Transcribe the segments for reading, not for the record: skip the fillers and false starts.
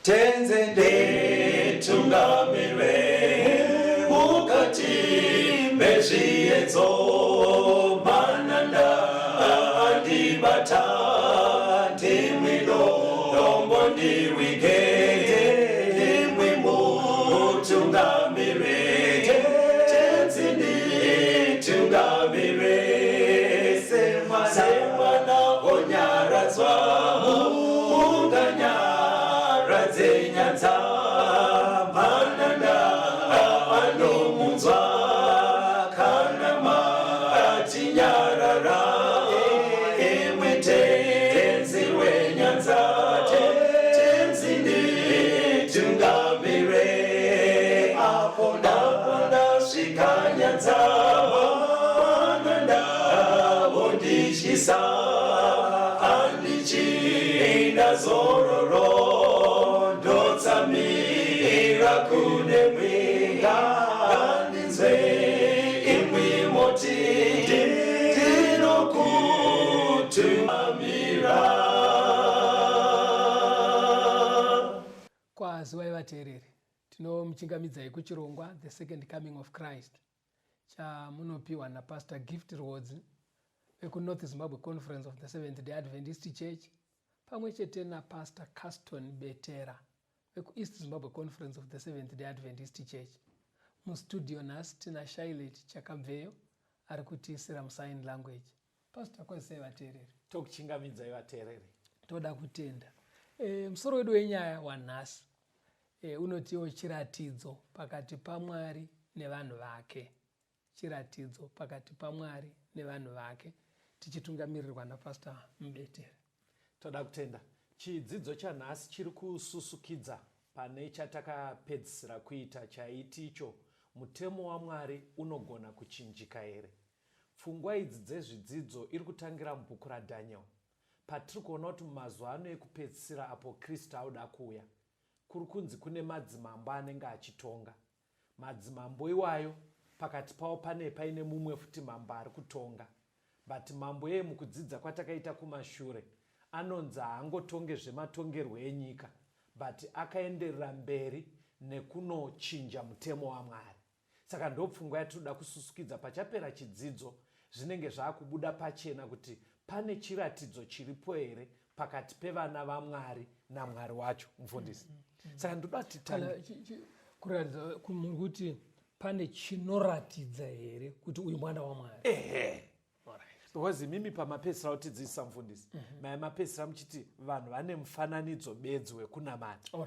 Tenzi nditungamire mukati mezviedzo, mananda andibata, ndimwi dombo ndiwige, ndimwi mutungamire. Tenzi nditungamire semwana onyaradzwa munganyaradze nyanza, mananda anomunzwa kana matinyarara, imwi Tenzi wenyanza. Tenzi nditungamire apo ndasvika nyanza, mananda vondityisa, handichina zororo, ndotsamira kune mwi, ngandinzwe imwi moti ndinokutungamira. Kwaziwai vateereri, tinomuchingamidzai kuchirongwa The Second Coming of Christ chamunopiwa naPastor Gift Rwodzi vekuNorth Zimbabwe Conference of the Seventh Day Adventist Church pamwe chete naPastor Caston Betera vekuEast Zimbabwe Conference of the Seventh Day Adventist Church. Mustudio nhasi tina Shailet Chakabveyo ari kutiisira musign language. Pastor, kwazisai vateereri. Tokuchingamidzai vateereri. Toda kutenda. Musoro wedu wenyaya wanhasi unotiwo chiratidzo pakati paMwari nevanhu vake. Chiratidzo pakati paMwari nevanhu vake, tichitungamirirwa naPastor Mubetere. Toda kutenda. Chidzidzo chanhasi chiri kususukidza pane chatakapedzisira kuita chaiti icho mutemo waMwari unogona kuchinjika here? Pfungwa idzi dzezvidzidzo iri kutangira mubhuku raDaniel, patiri kuona kuti mumazuva ano ekupedzisira apo Kristu auda kuuya, kuri kunzi kune madzimambo anenge achitonga. Madzimambo iwayo pakati pavo pane paine mumwe futi mambo ari kutonga. But mambo iyeye mukudzidza kwatakaita kumashure anonzi haangotonge zvematongerwo enyika but akaenderera mberi nekunochinja mutemo waMwari. Saka ndopfungwa yatinoda kususukidza pachapera chidzidzo zvinenge zvakubuda pachena kuti pane chiratidzo chiripo here pakati pevana vaMwari naMwari wacho, mufundisi. Saka ndoda kuti titange kuratidza kuti pane chinoratidza here kuti uyu mwana waMwari. Ehe. Because imimi pamapedzisira kutidzidzisa mufundisi, maya mapedzisira muchiti vanhu vane mufananidzo bedzi wekunamata.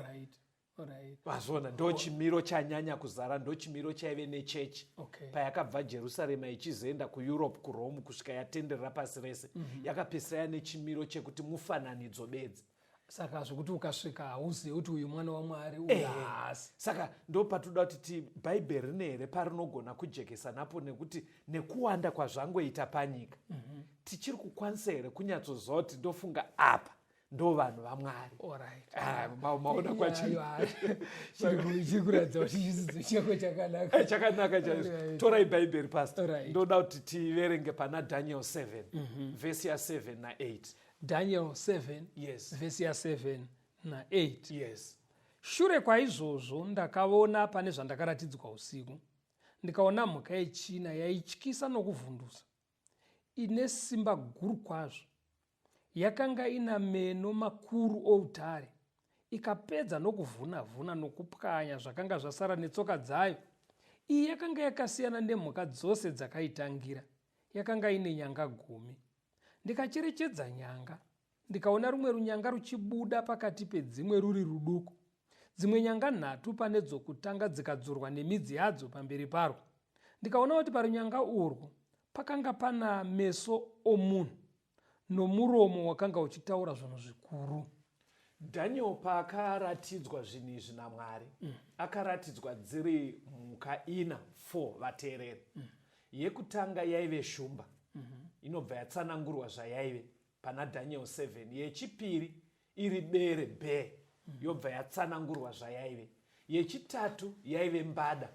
Vazviona, ndo chimiro chanyanya kuzara, ndo chimiro chaive nechechi payakabva Jerusarema ichizoenda kuEurope, kuRome, kusvika yatenderera pasi rese. Yakapedzisira yane chimiro chekuti mufananidzo bedzi. Saka zvekuti ukasvika hauzivi kuti uyu mwana waMwari, uyu haasi. Saka ndo patoda kuti ti Bhaibheri rine here parinogona kujekesa napo, nekuti nekuwanda kwazvangoita panyika, tichiri kukwanisa here kunyatsoziva kuti ndofunga apa ndo vanhu vaMwari? Maona kwachiri kuratidza kuti chidzidzo chako chakanaka. Chakanaka chaizvo. Torai Bhaibheri, Pastor. Ndoda kuti tiverenge pana Daniel 7, vhesi ya7 na8. Daniel 7, vhesi ya7 na8. Yes. Shure kwaizvozvo ndakaona pane zvandakaratidzwa usiku, ndikaona mhuka yechina yaityisa nokuvhundusa, ine simba guru kwazvo. Yakanga ina meno makuru outare, ikapedza nokuvhuna-vhuna nokupwanya zvakanga zvasara netsoka dzayo. Iyi yakanga yakasiyana nemhuka dzose dzakaitangira, yakanga ine nyanga 10. Ndikacherechedza nyanga, ndikaona rumwe runyanga ruchibuda pakati pedzimwe ruri ruduku. Dzimwe nyanga 3 pane dzokutanga dzikadzurwa nemidzi yadzo pamberi parwo. Ndikaona kuti parunyanga urwo pakanga pana meso omunhu nomuromo wakanga uchitaura zvinhu zvikuru. Daniel paakaratidzwa zvinhu izvi naMwari, akaratidzwa dziri mhuka ina, 4 vateereri. Yekutanga yaive shumba, inobva yatsanangurwa zvayaive pana Daniel 7. Yechipiri iri bere, bear, yobva yatsanangurwa zvayaive. Yechitatu yaive mbada,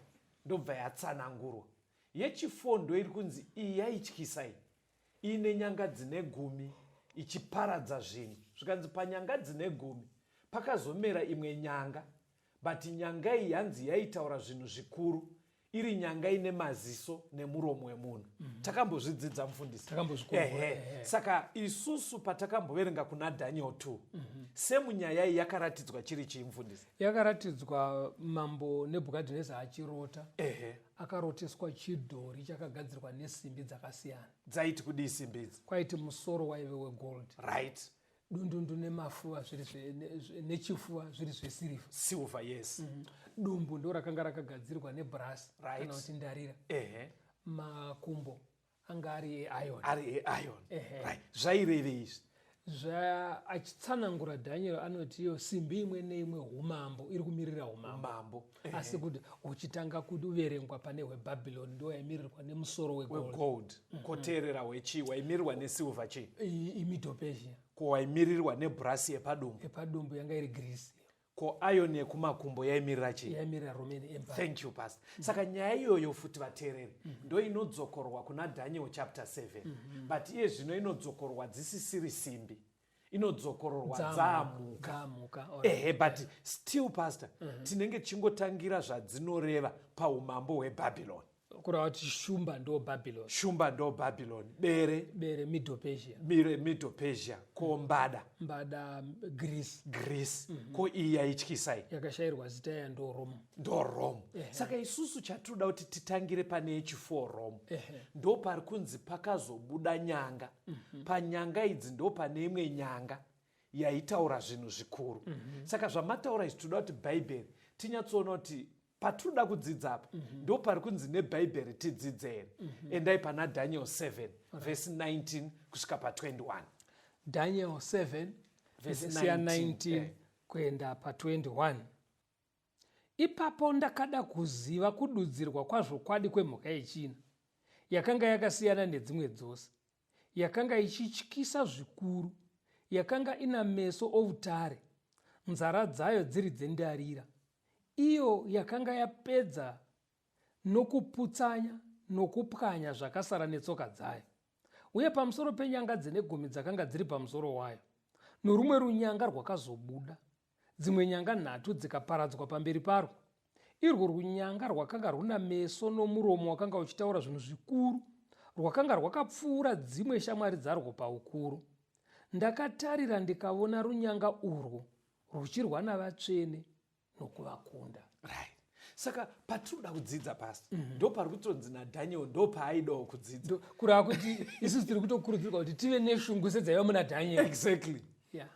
ndobva yatsanangurwa. Yechi4 ndo iri kunzi iyi yaityisa iyi, iine nyanga dzine 10 ichiparadza zvinhu. Zvikanzi panyanga dzine 10 Pakazomera imwe nyanga, but nyanga iyi hanzi yaitaura zvinhu zvikuru, iri nyanga ine maziso nemuromo wemunhu. Takambozvidzidza, mufundisi. Takambozvikurukura. Ehe. Saka isusu patakamboverenga kuna Daniel 2, semunyaya iyi yakaratidzwa chiri chii, mufundisi? Yakaratidzwa Mambo Nebhukadhineza achirota. Akaroteswa chidhori chakagadzirwa nesimbi dzakasiyana. Dzaiti kudii simbi idzi? Kwaiti musoro waive wegold, dundundu nemafuva zviri nechifuva zviri zvesirivha. Silver, yes. Dumbu ndo rakanga rakagadzirwa nebrass, kana kuti ndarira. Makumbo anga ari eiron. Ari eiron. Right, zvaireve izvi? Zva achitsanangura Daniel anoti iyo simbi imwe neimwe umambo, iri kumirira umambo. Mambo. Asi kuti huchitanga kuverengwa pane hweBhabhironi, ndo yaimirirwa nemusoro wegold. Wegold. Koteerera hwechii waimirirwa nesilver chii? IMedo-Persia. Ko waimirirwa nebrass yepadumbu? Yepadumbu yanga iri Greece. Ko iron yekumakumbo yaimirira chii? Yaimirira Roman Empire. Thank you, Pastor. Saka nyaya iyoyo futi, vateereri, ndo inodzokorwa kuna Daniel chapter 7, but iye zvino inodzokorwa dzisisiri simbi, inodzokororwa dzamuka. Dzamuka. Ehe, but still, Pastor, tinenge tichingotangira zvadzinoreva paumambo hweBhabhironi. Kureva kuti shumba ndo Bhabhironi. Shumba ndo Bhabhironi, bere? Bere Medo-Persia. Bere Medo-Persia. Ko mbada? Mbada Greece. Greece. Ko iyi yaityisai? Yakashayirwa zita ya ndo Rome. Ndo Rome. Saka isusu chatinoda kuti titangire pane yechi4, Rome. Ndo pari kunzi pakazobuda nyanga. Panyanga idzi ndo pane imwe nyanga yaitaura zvinhu zvikuru. Saka zvamataura izvi, tinoda kuti Bhaibheri tinyatsoona kuti patinoda kudzidza apa ndo pari kunzi neBhaibheri tidzidze here. Endai pana Daniel 7 vhesi 19 kusvika pa21. Daniel 7, Verse vhesi ya 19, 19 kuenda pa21. Ipapo ndakada kuziva kududzirwa kwazvokwadi kwemhuka yechina, yakanga yakasiyana nedzimwe dzose, yakanga ichityisa zvikuru, yakanga ina meso outare, nzara dzayo dziri dzendarira, iyo yakanga yapedza nokuputsanya nokupwanya zvakasara netsoka dzayo, uye pamusoro penyanga dzine gumi dzakanga dziri pamusoro wayo. Norumwe runyanga rwakazobuda, dzimwe nyanga nhatu dzikaparadzwa pamberi parwo. Irwo runyanga rwakanga runa meso nomuromo wakanga uchitaura zvinhu zvikuru, rwakanga rwakapfuura dzimwe shamwari dzarwo paukuru. Ndakatarira ndikaona runyanga urwo ruchirwa navatsvene nokuvakunda. Right, saka patinoda kudzidza, Pastor, ndo pari kutonzi naDaniel ndo paaidawo kudzidza. Kureva kuti isusu tiri kutokurudzirwa kuti tive neshungu sedzaiva muna Daniel. Exactly.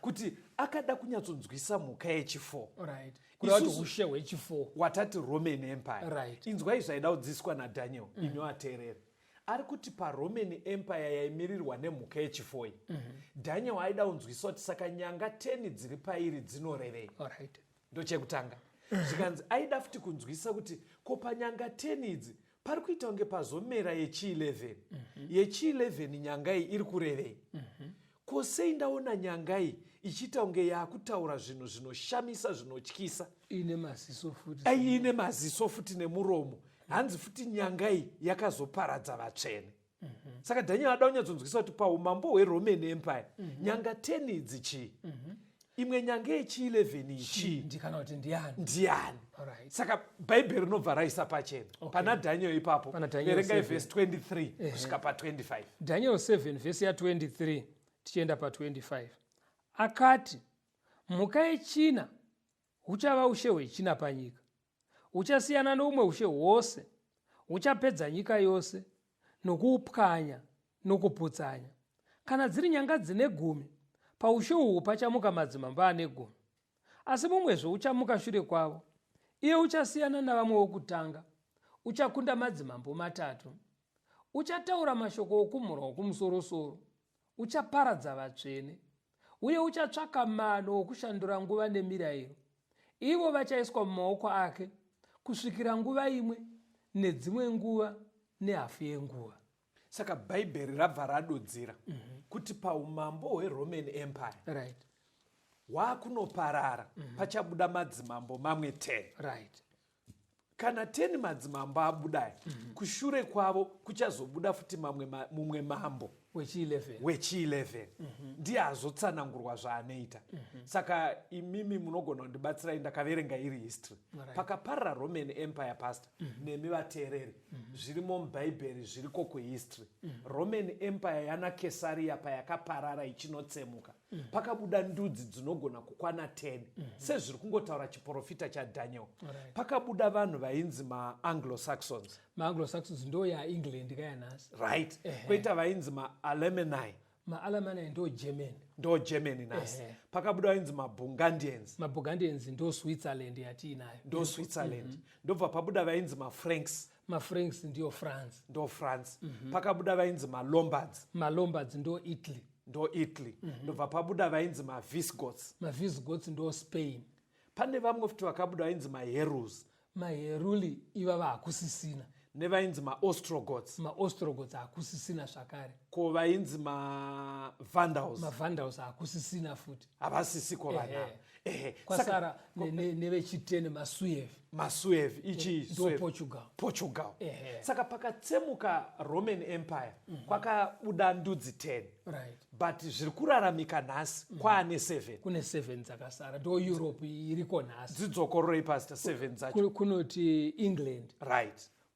Kuti akada kunyatsonzwisa mhuka yechi4. Right, kureva kuti ushe hwechi4. Watati Roman Empire. Inzwai zvaida kudzidziswa naDaniel. Imi vateereri, ari kuti paRoman Empire yaimirirwa nemhuka yechi4 iyi, Daniel aida kunzwisa kuti saka nyanga 10 dziri pairi dzinorevei. Ndochekutanga. Zvikanzi aida futi kunzwisa kuti ko panyanga 10 idzi pari kuita kunge pazomera yechi11. Yechi11 nyanga iyi iri kurevei? Ko sei ndaona nyanga iyi ichiita kunge yaakutaura zvinhu zvinoshamisa, zvinotyisa? Ine maziso futi. Ai, ine maziso futi nemuromo. Hanzi futi nyanga iyi yakazoparadza vatsvene. Saka Daniel ada kunyatsonzwisa kuti paumambo hweRoman Empire nyanga 10 idzi chii, imwe nyanga yechi11 iyi chii? Ndikana kuti ndiani? Ndiani? Saka Bhaibheri rinobva raisa pachena pana Daniel ipapo. Pana Daniel Verengai 7. Vhesi 23 kusvika pa25. Daniel 7 vhesi ya23 tichienda pa25. Akati, mhuka yechina huchava ushe hwechina panyika, huchasiyana noumwe ushe hwose, huchapedza nyika yose nokuupwanya nokuputsanya. Kana dziri nyanga dzine gumi, paushe uhwu pachamuka madzimambo ane gumi, asi mumwezve uchamuka shure kwavo. Iye uchasiyana navamwe wokutanga, uchakunda madzimambo matatu. Uchataura mashoko okumhura wokumusorosoro, uchaparadza vatsvene, uye uchatsvaka mano okushandura nguva nemirayiro. Ivo vachaiswa mumaoko ake kusvikira nguva imwe nedzimwe nguva nehafu yenguva. Saka Bhaibheri rabva radudzira kuti paumambo hweRoman Empire hwaakunoparara, pachabuda madzimambo mamwe 10. Right. Kana 10 madzimambo abudaya, kushure kwavo kuchazobuda futi mamwe mumwe mambo wechi11. Wechi11 ndiye azotsanangurwa zvaanoita. Saka imimi munogona kundibatsirai, ndakaverenga iri history. Pakaparara Roman Empire, pastor, nemi vateereri, zvirimo mubhaibheri, zviriko kuhistory. Roman Empire yana Kesaria payakaparara ichinotsemuka, pakabuda ndudzi dzinogona kukwana 10, sezviri kungotaura chiprofita chaDaniel. Pakabuda vanhu vainzi maAnglo-Saxons. MaAnglo-Saxons ndo yaEngland kayanhasi. Right. Kwoita vainzi maAlemanni. MaAlemanni ndo Germany. Ndo Germany nhasi. Pakabuda vainzi maBurgundians. MaBurgundians ndo Switzerland yatiinayo. Ndo Switzerland. Ndobva pabuda vainzi maFranks. MaFranks ndiyo France. Ndo France. Pakabuda vainzi maLombards. MaLombards ndo Italy. Ndo Italy. Ndobva pabuda vainzi maVisigoths. MaVisigoths ndo Spain. Pane vamwe futi vakabuda vainzi maHeruls. MaHeruli ivava hakusisina. Nevainzi maOstrogoths. MaOstrogoths hakusisina zvakare. Ko vainzi maVandals? MaVandals hakusisina futi. Havasisiko vanhu ava. Ehe. Kwasara nevechi10, maSuevi. MaSuevi ichi? Ndo Portugal. Portugal. Saka pakatsemuka Roman Empire, kwakabuda ndudzi 10, but zviri kuraramika nhasi kwaane 7. Kune 7 dzakasara, ndo Europe iriko nhasi. Dzidzokororei, pastor, 7 dzacho. Kunoti England,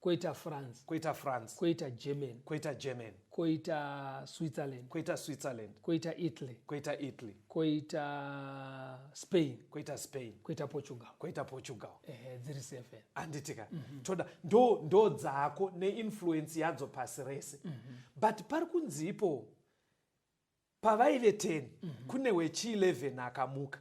koita France, Koita France, koita Germany, koita Germany, koita Switzerland, koita Switzerland, koita Italy, koita Italy, koita Spain, koita Spain, koita Portugal. Koita Portugal. Ehe, dziri 7. Handitika toda ndo dzako neinfluence yadzo pasi rese. But pari kunzipo pavaive 10, kune wechi11 akamuka.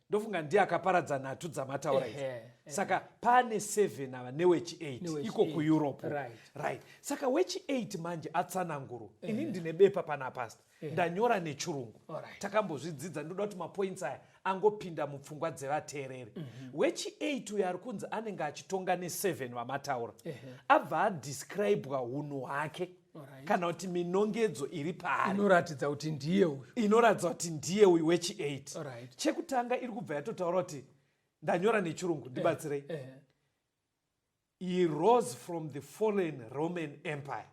Ndofunga ndiye akaparadza nhatu dzamataura idzi. Saka pane 7 ava newechi8. Newechi Iko 8. kuEurope. Right, saka wechi8 manje atsananguro. Ini ndine bepa pana, pastor, ndanyora nechirungu. Takambozvidzidza, ndoda kuti mapoints aya angopinda mupfungwa dzevateereri. Wechi8 uyo ari kunzi anenge achitonga ne7 vamataura, abva adescribwa unhu hwake, kana kuti minongedzo iri paari inoratidza kuti ndiye uyu. Inoratidza kuti ndiye uyu wechi8. Chekutanga iri kubva yatotaura kuti, ndanyora nechirungu, ndibatsirei, he rose from the fallen Roman Empire.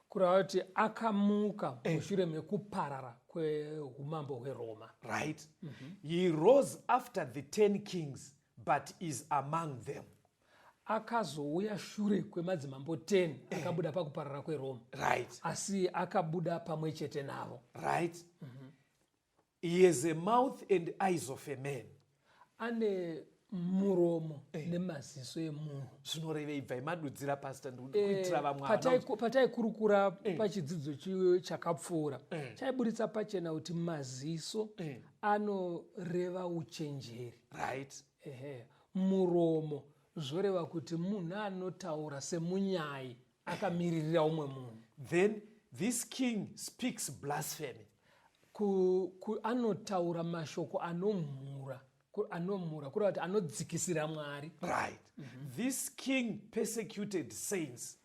Kureva kuti akamuka mushure mekuparara kweumambo hweRoma. Right. He rose after the 10 kings but is among them. Akazouya shure kwemadzimambo 10 akabuda pakuparara kweRoma, asi akabuda pamwe chete navo. Right. He has a mouth and eyes of a man. Ane muromo nemaziso emunhu. Zvinorevei? Bvai madudzira, pastor, kuitira vamwe havana. Pataikurukura pachidzidzo chakapfuura, chaiburitsa pachena kuti maziso anoreva uchenjeri. Ehe, muromo zvoreva kuti munhu anotaura semunyai akamiririra umwe munhu. Then this king speaks blasphemy. Anotaura mashoko anomhura, anomhura kureva kuti anodzikisira Mwari. Right. This king persecuted saints.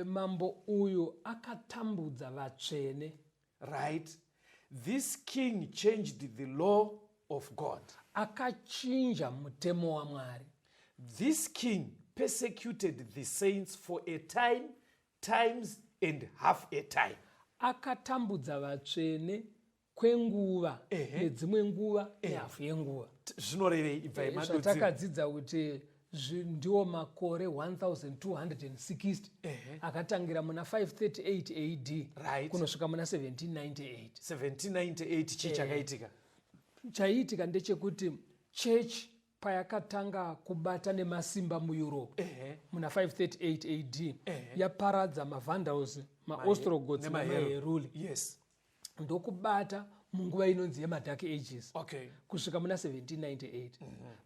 Mambo uyu akatambudza vatsvene. Right. This king changed the law of God. Akachinja mutemo waMwari. This king persecuted the saints for a time, times and half a time. Akatambudza vatsvene kwenguva, nedzimwe nguva, nehafu yenguva. Zvinorevei? Ibvai madudzira. Zvatakadzidza kuti ndiwo makore 1260 akatangira muna 538 AD kunosvika muna 1798. 1798 chii chakaitika? Chaiitika ndechekuti chechi payakatanga kubata nemasimba muEurope muna 538 AD, yaparadza maVandals, maOstrogoths nemaHeruli, ndokubata munguva inonzi yemaDark Ages kusvika muna 1798.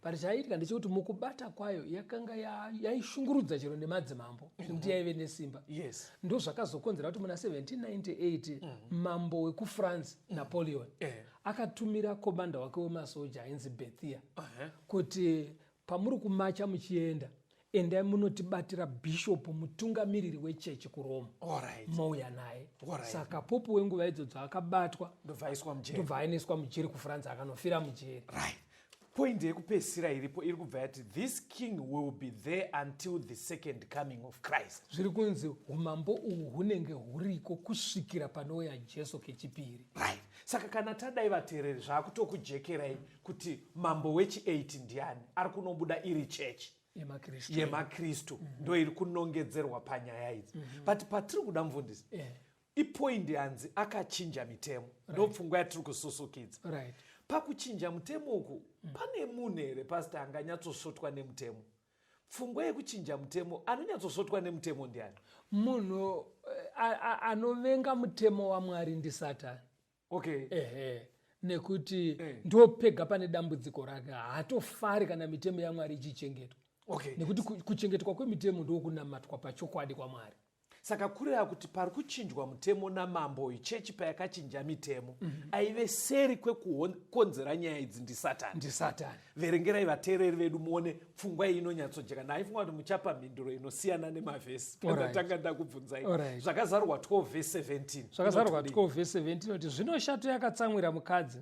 But chaiitika ndechekuti mukubata kwayo yakanga yaishungurudza chero nemadzimambo nekuti yaive nesimba. Ndo zvakazokonzera kuti muna 1798 mambo wekuFrance, Napoleon, akatumira komanda wake wemasoja ainzi Berthier kuti pamuri kumacha muchienda, endai munotibatira bhishopu mutungamiriri wechechi kuRoma, mouya naye. Saka popu wenguva idzodzo akabatwa, ndobva aiswa mujeri. Ndobva aendeswa mujeri kuFrance, akanofira mujeri. Right. Point yekupedzisira iripo iri kubva yati this king will be there until the second coming of Christ. Zviri kunzi umambo uhu hunenge huriko kusvikira panouya Jesu kechipiri. Right. Saka kana tadai vateereri zvakutokujekerai kuti mambo wechi8 ndiani ari kunobuda iri chechi yemaKristu mm -hmm. ndo iri kunongedzerwa panyaya idzi mm -hmm. But patiri kuda mufundisi yeah. Ipoindi yanzi akachinja mitemo right. Ndopfungwa yatiri kususukidza right. Pakuchinja mutemo uku mm. Pane munhu here pastor anganyatsosvotwa nemutemo? Pfungwa yekuchinja mutemo, anonyatsosvotwa nemutemo ndiani? Munhu eh, anovenga mutemo waMwari ndisatani. Okay. Ehe, nekuti eh, ndopega pane dambudziko rake, haatofari kana mitemo yaMwari ichichengetwa. Okay. Nekuti kuchengetwa kwemitemo ndokunamatwa pachokwadi kwaMwari. Saka kureva kuti pari kuchinjwa mutemo namambo uyu, chechi payakachinja mitemo mm -hmm. aive seri kwekukonzera nyaya idzi ndisatani. Ndisatani. Verengerai vateereri vedu muone pfungwa iyi inonyatsojeka. Ndaifunga kuti muchapa mhinduro inosiyana nemavhesi pandatanga ndakubvunzai. Zvakazarurwa 12 vhesi 17. Zvakazarurwa 12 vhesi 17 kuti zvino shato yakatsamwira mukadzi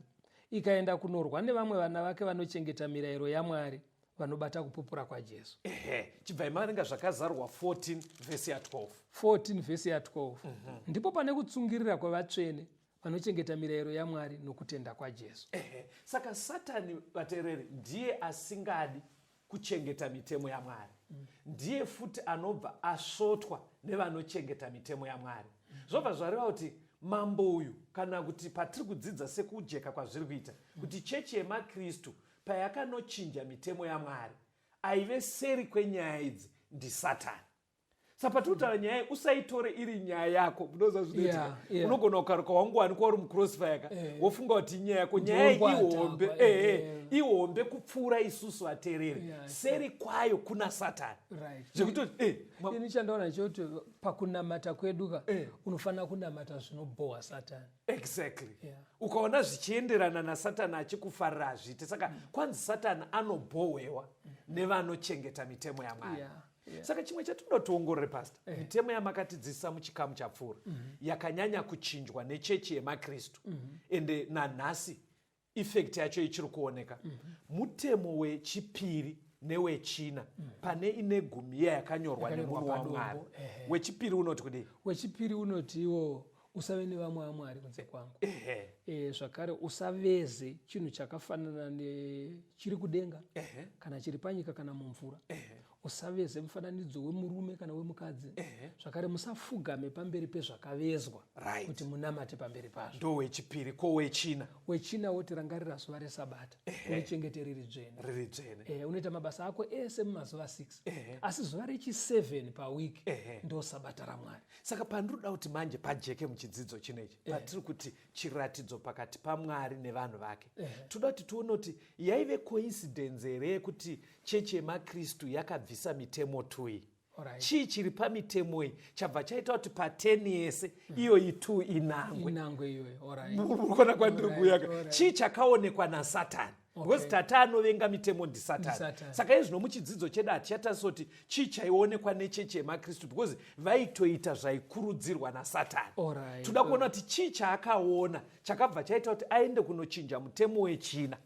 ikaenda kunorwa nevamwe vana vake vanochengeta mirayiro yaMwari vanobata kupupura kwaJesu. Ehe, chibvai maverenga Zvakazarurwa 14 vhesi ya 12. 14 vhesi ya 12. Mm -hmm. Ndipo pane kutsungirira kwevatsvene vanochengeta mirayiro yaMwari nokutenda kwaJesu. Ehe, saka Satani vateereri ndiye asingadi kuchengeta mitemo yaMwari. Mm. Ndiye futi anobva asvotwa nevanochengeta mitemo yaMwari. Mm. Zvobva zvareva kuti mambo uyu kana kuti patiri kudzidza sekujeka kwazviri kuita mm. kuti chechi yemaKristu payakanochinja mitemo yaMwari, aive seri kwenyaya idzi ndiSatani. Saka patiri kutaura nyaya iyi usaitore iri nyaya yako, munoziva zvinoitika. Yeah, yeah. Unogona kukaruka wangowanikwa uri mucrossfire ka eh. wofunga kuti inyaya yako. Nyaya ihombe, eh, eh, ihombe kupfuura isusu vateereri. Yeah, seri kwayo kuna Satani. Right. Zvekutoti eh, ini chandaona chekuti pakunamata kwedu ka eh. unofanira kunamata zvinobhowa Satani. Exactly. Yeah. Ukaona zvichienderana nasatani achikufarira hazviite saka mm. Kwanzi satani anobhohwewa mm. nevanochengeta mitemo yaMwari. Yeah. Yeah. Saka chimwe chatinoda tiongorore pastor eh. Mitemo yamakatidzidzisa muchikamu chapfuura mm -hmm. yakanyanya kuchinjwa nechechi yemaKristu mm -hmm. ende nanhasi effect yacho ichiri kuoneka mm -hmm. Mutemo wechipiri newechina mm -hmm. pane ine gumi iya yakanyorwa nemunhu waMwari. Wechipiri unoti kudii? Wechipiri unoti iwo usave nevamwe vamwari kunze kwangu. E, zvakare usaveze chinhu chakafanana nechiri kudenga kana chiri panyika kana mumvura. Usaveze mufananidzo wemurume kana wemukadzi. Zvakare musafugame pamberi pezvakavezwa right. kuti munamate pamberi pazvo. Ndo wechipiri. Ko wechina? Wechina woti rangarira zuva resabata urichengete riri dzvene. Riri dzvene. E, unoita mabasa ako ese mumazuva 6 asi zuva rechi7 pawiki ndo sabata raMwari. Saka pandinoda kuti manje pajeke muchidzidzo chinechi patiri kuti chiratidzo pakati paMwari nevanhu vake, toda kuti tione kuti yaive coincidence here yekuti chechi yemaKristu yakabvisa mitemo 2 iyi. Alright. Chii chiri pamitemo iyi chabva chaita kuti pa10 yese iyoyi 2 inangwe? Inangwe iyoyo. Alright. Urikuona kwandiri kuuya ka? Alright. Chii chakaonekwa naSatani? Because tata anovenga mitemo ndisatani. Ndisatani. Saka izvino muchidzidzo chedu hatichatarisa kuti chii chaionekwa nechechi yemaKristu because vaitoita zvaikurudzirwa naSatani. Alright. Toda kuona kuti chii chaakaona chakabva chaita kuti aende kunochinja mutemo wechina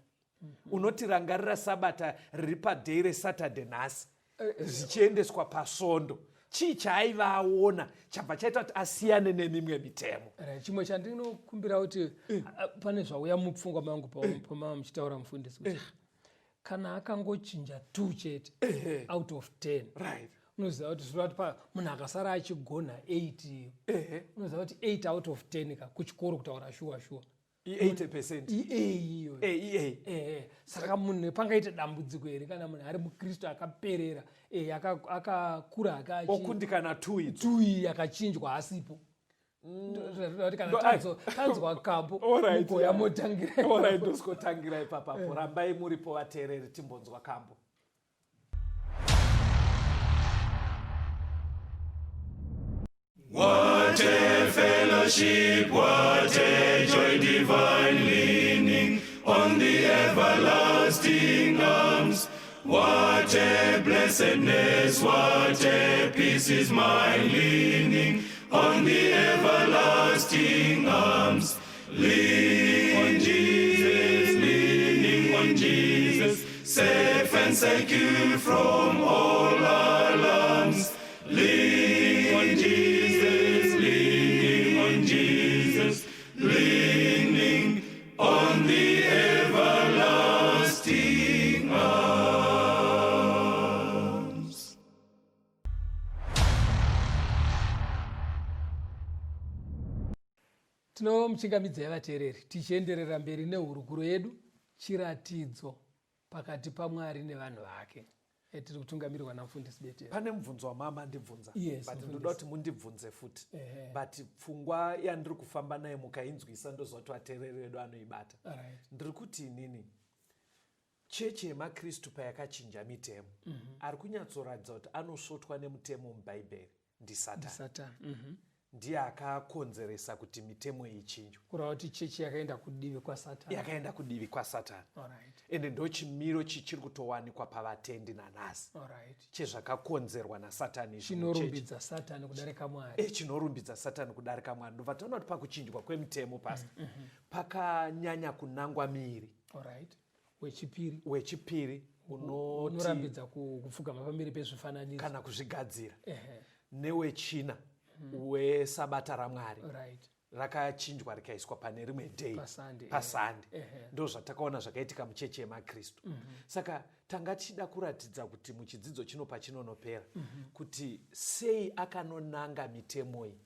unoti rangarira sabata riri padhei reSaturday nhasi zvichiendeswa pasvondo. Chii chaaiva aona chabva chaita kuti asiyane nemimwe mitemo? Right. Chimwe chandinokumbira kuti pane zvauya mupfungwa mangu pamava muchitaura mufundisi kuti kana akangochinja 2 chete out of 10 right. unoziva kuti zvireva kuti munhu akasara achigona 8, unoziva kuti 8 out of 10 ka kuchikoro kutaura shuwa shuwa i80%. iA iyoyo. EA. Saka munhu pangaita dambudziko here kana munhu ari muKristu akaperera akakura aka okundikana 2 idzo? 2 yakachinjwa asipo. Kuti kana tanzwa kambo Alright, mugoya yeah. motangira. Alright, ndosikotangira ipapapo. Rambai muripo vateereri, timbonzwa kambo. What a fellowship, what a joy divine, leaning on the everlasting arms. What a blessedness, what a peace is mine, leaning on the everlasting arms. Lean on Jesus, leaning on Jesus. Safe and secure from all alarms. Lean on Jesus, leaning on Jesus, leaning on the everlasting arms. Tinomuchingamidzai vateereri tichienderera mberi nehurukuro yedu chiratidzo pakati paMwari nevanhu vake. Eh, tiri kutungamirirwa namufundisi Betera. Pane mubvunzo wamama ndibvunza yes, but ndoda kuti mundibvunze futi but pfungwa yandiri kufamba nayo mukainzwisa ndoziva kuti vateereri vedu anoibata. Right. Ndiri kuti inini chechi yemakristu payakachinja mitemo mm -hmm. ari kunyatsoratidza kuti anosvotwa nemutemo mubhaibheri ndisatani Satan. Mm -hmm. Ndiye akakonzeresa kuti mitemo iyi ichinjwe. Kureva kuti chechi yakaenda kudivi kwaSatani. Yakaenda kudivi kwaSatani. Alright. Ende ndochimiro chichiri kutowanikwa pavatendi nanhasi. Alright. Chezvakakonzerwa naSatani izvi muchechi. Chinorumbidza Satani kudarika Mwari. E, chinorumbidza Satani kudarika Mwari. Ndobva taona kuti pakuchinjwa kwemitemo pastor, mm -hmm. pakanyanya kunangwa miiri. Alright. Wechipiri. Wechipiri unoti unorambidza kupfugama pamberi pezvifananidzo kana kuzvigadzira. Newechina wesabata raMwari right. rakachinjwa rikaiswa pane rimwe day pasande, pasande. Ndo zvatakaona zvakaitika muchechi yemaKristu. Mm -hmm. Saka tanga tichida kuratidza kuti muchidzidzo chino pachinonopera mm -hmm. kuti sei akanonanga mitemo iyi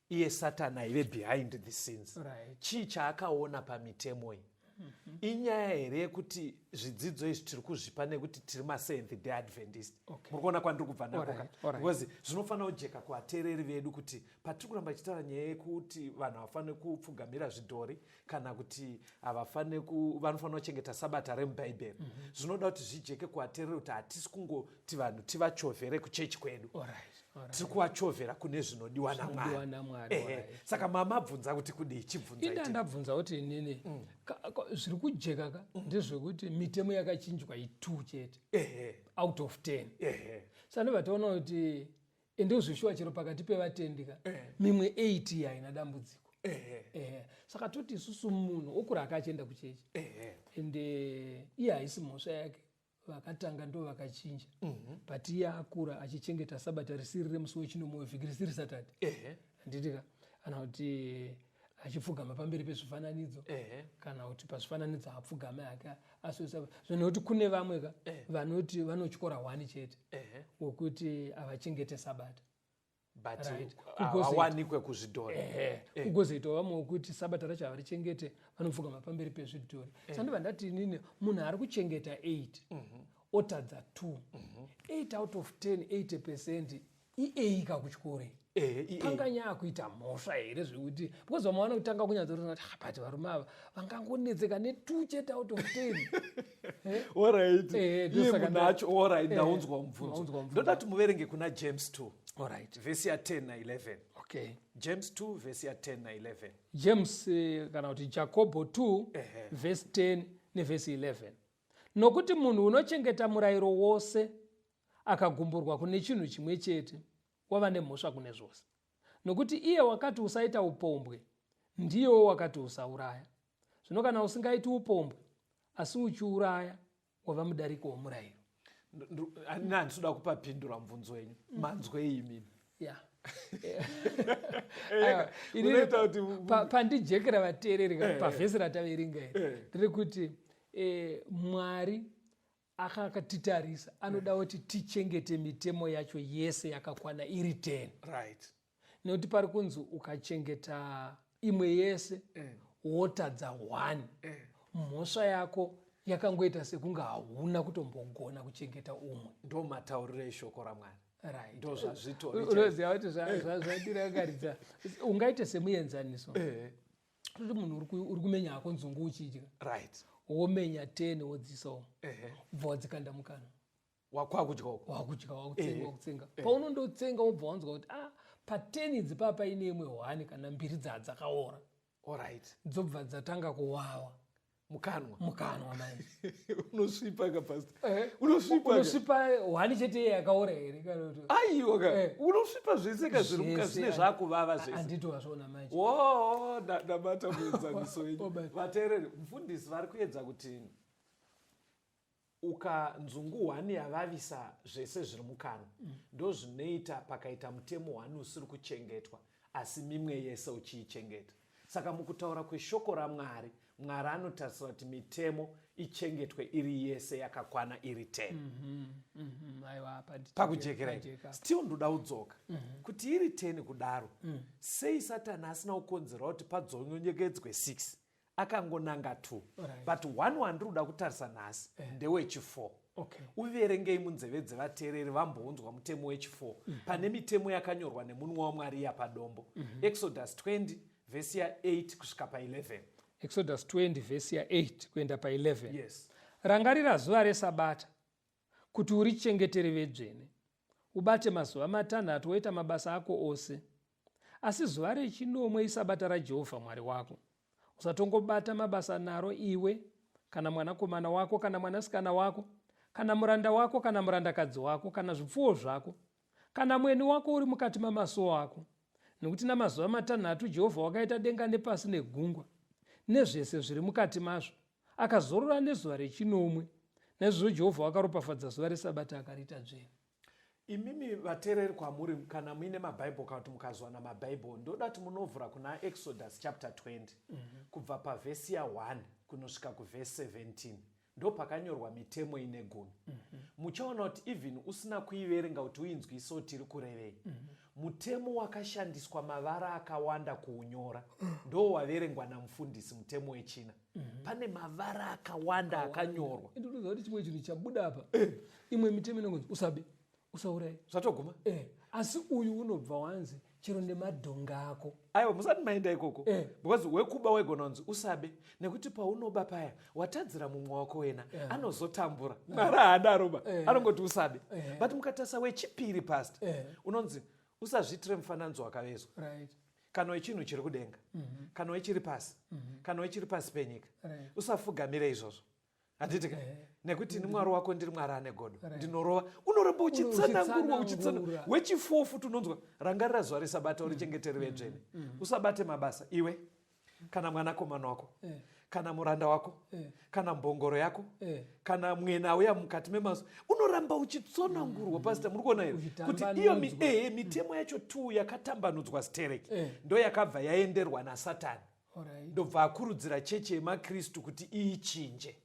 iye Satani aive behind the scenes. Right. Chii chaakaona pamitemo iyi? Mm -hmm. Inyaya here yekuti zvidzidzo izvi tiri kuzvipa nekuti tiri maSeventh Day Adventist? Okay. Muri kuona kwandiri kubva nako ka? Alright. Because zvinofanira kujeka kuvateereri vedu kuti patiri kuramba tichitaura nyaya yekuti vanhu havafaniri kupfugamira zvidhori kana kuti havafaniri vanofanira kuchengeta sabata remubhaibheri. Mm -hmm. Zvinoda kuti zvijeke kuvateereri kuti hatisi kungoti vanhu tivachovhere kuchechi kwedu. Alright. Tiri kuvachovhera kune zvinodiwa naMwari. Saka mama bvunza kuti kudii, chibvunza. Inda ndabvunza kuti inini mm. zviri kujeka ka mm. ndezvekuti mitemo yakachinjwa i2 chete out of 10. Saka ndobva taona kuti ndozvishuwa chero pakati pevatendi ka mimwe 8 haina dambudziko. Saka toti isusu munhu okura akachienda kuchechi ende iye haisi mhosva yake, vakatanga ndo vakachinja mm -hmm. but iye akura achichengeta sabata risiri remusi wechinomwe wevhiki risiri Saturday handiti ka, kana kuti achipfugama pamberi pezvifananidzo kana kuti pazvifananidzo apfugame hake asi zvinokuti kune vamwe ka vanoti vanotyora one chete wekuti havachengete sabata but hawanikwe kuzvidhori. Kugozoitawo vamwe wekuti sabata racho havarichengete, vanopfugama pamberi pezvidhori. Saka ndobva ndati inini munhu ari kuchengeta 8 otadza 2, 8 out of 10, 80 percent ieika kuchikoro panganyaya kuita mhosva here zvekuti because vamwe vanotanga kunyatsoona kuti but varume ava vangangonetseka ne2 chete out of 10. Alright. Iye munhu acho, alright, ndaunzwa mubvunzo. Ndoda kuti muverenge kuna James 2. Alright. Vhesi ya 10 na 11. Okay. James 2 vhesi ya 10 na 11. James kana kuti Jakobho 2 vhesi 10 nevhesi 11. Nokuti munhu unochengeta murayiro wose akagumburwa kune chinhu chimwe chete wava nemhosva kune zvose. Nokuti iye wakati usaita upombwe ndiyewo wakati usauraya. Zvino kana usingaiti upombwe asi uchiuraya wava mudariko womurayiro. Handisi kuda kupapindura mubvunzo wenyu. Manzwei imimi? Yeah. Pandijekera vateereri pavhesi rataverenga iri ndiri kuti Mwari akatitarisa anoda kuti tichengete mitemo yacho yese yakakwana iri 10. Right. Nekuti pari kunzi ukachengeta imwe yese wotadza 1, mhosva yako yakangoita sekunge hauna kutombogona kuchengeta umwe. Ndo matauriro eshoko raMwari. Right. Ndo zvazvitori. Unoziva kuti zvandirangaridza ungaite semuenzaniso. Kuti munhu uri kumenya hako nzungu uchidya. Right. Womenya 10 wodzisa umu. Ubva wadzikanda mukanwa. Wakwakudya uko. Wakudya, wakutsenga, wakutsenga. Paunondotsenga wobva wanzwa kuti pa 10 idzi papa ine imwe 1 kana mbiri dzakaora. Alright. Dzobva dzatanga kuwawa. Mukanwa. Mukanwa manje. Unosvipa ka pastor. Unosvipa. Unosvipa 1 chete yakaora here kana kuti? Aiwa ka. Unosvipa zvese ka zviri mukanwa zvine zvakuvava zvese. Andito wazviona manje. Wo, ndabata muenzaniso wenyu. Vateereri, mufundisi vari kuedza kuti Uka nzungu hwani yavavisa zvese zviri mukanwa mm. Ndozvinoita pakaita mutemo hwani usiri kuchengetwa asi mimwe yese uchiichengeta. Saka mukutaura kweshoko raMwari, Mwari anotarisira kuti mitemo ichengetwe iri yese yakakwana iri 10. Pakujekera still ndoda kudzoka mm -hmm. kuti iri 10 kudaro mm. Sei Satani asina kukonzera kuti padzonyonyekedzwe 6, akangonanga 2? Right. But one wandiri kuda kutarisa nhasi eh. ndewechi4. Okay. Uverengei munzeve dzevateereri vambounzwa mutemo wechi4. Pane mitemo yakanyorwa nemunwe waMwari yapadombo. Exodus 20 vhesi ya8 kusvika pa11. Exodus 20 vhesi ya8 kuenda pa11. Yes. Rangarira zuva resabata kuti urichengetere vedzvene. Ubate mazuva matanhatu woita mabasa ako ose, asi zuva rechinomwe isabata raJehovha Mwari wako. Usatongobata mabasa naro, iwe kana mwanakomana wako kana mwanasikana wako kana muranda wako kana murandakadzi wako kana zvipfuwo zvako kana mweni wako uri mukati mamasuo ako. Nokuti namazuva matanhatu Jehovha wakaita denga nepasi negungwa nezvese zviri mukati mazvo, akazorora nezuva rechinomwe. Naizvozvo Jehovha wakaropafadza zuva resabata akariita dzvene. Imimi vateereri kwamuri, kana muine mabhaibheri kana kuti mukazowana mabhaibheri, ndoda kuti munovhura kuna Exodus chapter 20 kubva pavhesi ya1 kunosvika kuvhesi 17. Ndo pakanyorwa mitemo ine gumi. Muchaona kuti even usina kuiverenga kuti uinzwise kuti iri kurevei, mutemo wakashandiswa mavara akawanda kuunyora ndo waverengwa namufundisi, mutemo wechina. Pane mavara akawanda akanyorwa. Ndinoziva kuti chimwe chinhu chabuda apa, imwe mitemo inongonzi usabe, usaurayi. Zvatoguma. Asi uyu unobva wanzi chero nemadhonga ako. Aiwa, musati maenda ikoko, because wekuba waigona kunzi usabe nekuti paunoba paya watadzira mumwe wako wena, anozotambura. Mwari haadaroba, anongoti usabe. But mukatarisa wechipiri, pastor, unonzi usazviitire mufananidzo wakavezwa kana wechinhu chiri kudenga, kana wechiri pasi, kana wechiri pasi penyika. Usafugamire izvozvo, handiti ka? Nekuti ini Mwari wako ndiri Mwari ane godo, ndinorova. Unoramba uchitsanangurwa, uchitsanangurwa. Wechi4 futi unonzwa: rangarira zuva resabata urichengetere vedzvene. Usabate mabasa, iwe kana mwanakomana wako, kana muranda wako, kana mbongoro yako, kana mwena auya mukati memaso. Unoramba uchitsonangurwa. Pastor, muri kuona here kuti iyo mitemo yacho 2 yakatambanudzwa stereki ndo yakabva yaenderwa naSatani, ndobva akurudzira chechi yemakristu kuti iichinje?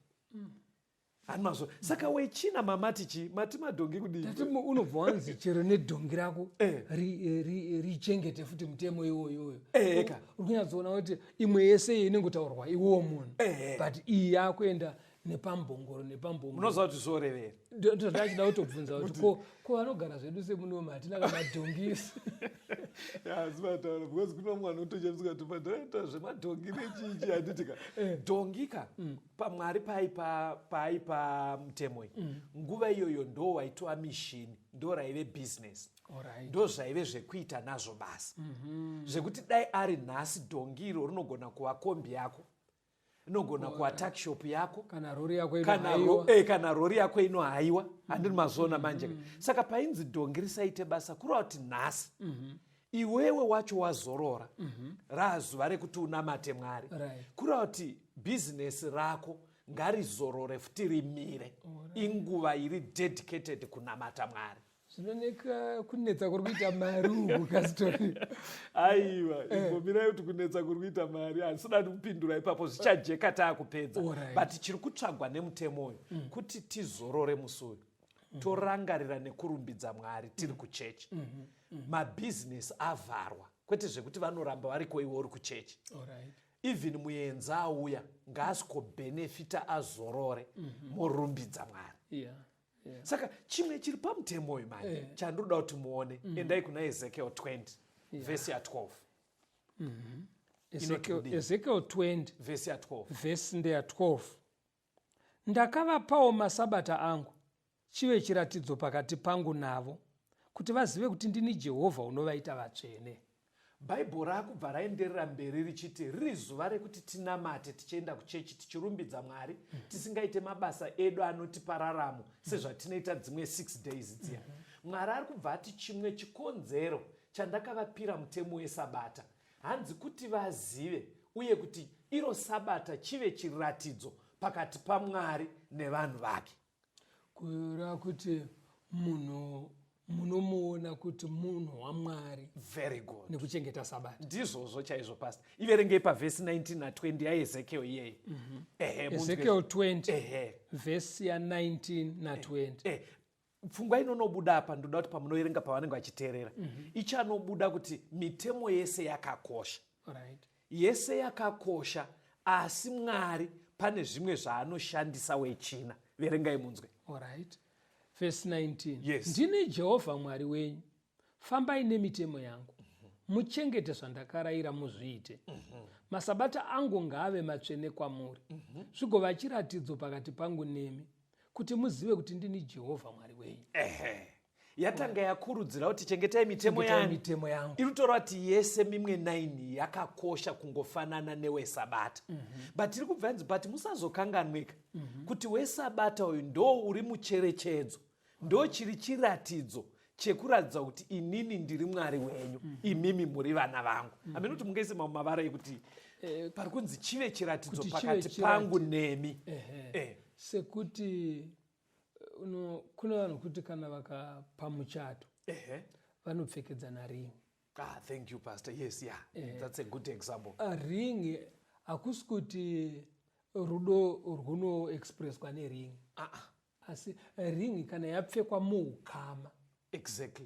Hani mazvo. Saka wechina mamati chii? Mati madhongi kudii? Tati unobva wanzi chero nedhongi rako richengete futi mutemo iwoyoyo. Eka. Uri kunyatsoona kuti imwe yese iyi inongotaurwa iwowo munhu, but iyi yakuenda nepambongoro, nepambongoro. Munoziva kuti zvorevera? Ndachida kutobvunza kuti ko vanogara zvedu semunomu hatina kana dhongisi? Zivataura because kuno mwana utochemsika kuti madhaita zvemadhongi nechichi, handitika? Dhongi ka, pamwari paaipa mutemo iyi, nguva iyoyo ndo waitova mishini, ndo raive business, ndo zvaive zvekuita nazvo basa, zvekuti dai ari nhasi dhongi iro rinogona kuva kombi yako, inogona kuva tuckshop yako. Kana rori yako. Kana rori yako inohaiwa, handini mazona manje? Saka painzi dhongi risaite basa, kureva kuti nhasi iwewe wacho wazorora, razuva rekuti unamate Mwari, kureva kuti bhizinesi rako ngarizorore futi, rimire. Inguva iri dedicated kunamata Mwari. Zvinoneka kunetsa kuri kuita mari uku, kastori. Aiwa, imbomirai kuti kunetsa kuri kuita mari, handisida kupindura ipapo, zvichajeka taakupedza. But chiri kutsvagwa nemutemo uyu kuti tizorore musi uyu, torangarira nekurumbidza Mwari tiri kuchechi. Mabhizinesi avharwa, kwete zvekuti vanoramba variko iwe uri kuchechi. Even muenzi auya ngaasikobenefita, azorore, morumbidza Mwari. Saka chimwe chiri pamutemo uyu manje chandinoda kuti muone, endai kuna Ezekiel 20 vhesi ya12. Ezekiel 20. Vhesi ya12. Vhesi ndeya12. Ndakavapawo masabata angu, chive chiratidzo pakati pangu navo, kuti vazive kuti ndini Jehovha unovaita vatsvene. Bhaibheri raakubva raenderera mberi richiti riri zuva rekuti tinamate, tichienda kuchechi, tichirumbidza Mwari, tisingaite mabasa edu anotipa raramo sezvatinoita dzimwe 6 days dziya. Mwari ari kubva ati chimwe chikonzero chandakavapira mutemo wesabata, hanzi kuti vazive uye kuti iro sabata chive chiratidzo pakati paMwari nevanhu vake. Kureva kuti munhu munomuona kuti munhu waMwari. Very good. Nekuchengeta Sabata. Ndizvozvo chaizvo, Pastor. Iverengei pavhesi 19 na20 yaEzekiel iyeyi. Ehe, munzwe. Ezekiel 20, vhesi ya19 na20. Pfungwa inonobuda apa, ndoda kuti pamunoverenga, pavanenge vachiteerera, ichanobuda kuti mitemo yese yakakosha. Yese yakakosha, asi Mwari pane zvimwe zvaanoshandisa wechina. Verengai munzwe. Alright, verse 19. Yes. Ndini Jehovha Mwari wenyu, fambai nemitemo yangu, muchengete zvandakarayira, muzviite. Masabata angu ngaave matsvene kwamuri, zvigova chiratidzo pakati pangu nemi, kuti muzive kuti ndini Jehovha Mwari wenyu. Ehe, yatanga yakurudzira kuti chengetai mitemo Chengetai yangu. Mitemo yangu. Iri kutora kuti yese mimwe 9 yakakosha kungofanana newesabata, but tiri kubva yanzi, but musazokanganwika kuti wesabata uyu ndo uri mucherechedzo, ndo chiri chiratidzo chekuratidza kuti inini ndiri Mwari wenyu, imimi muri vana vangu. Hamene kuti mungaise mamwe mavara ekuti pari kunzi chive chiratidzo Kuti chive pakati pangu nemi. Sekuti kune vanhu kuti kana vakapa muchato, vanopfekedzana ring. Ah, thank you, Pastor. Yes, yeah, that's a good example. Ring hakusi kuti rudo rwunoexpresswa nering, asi ring kana yapfekwa muukama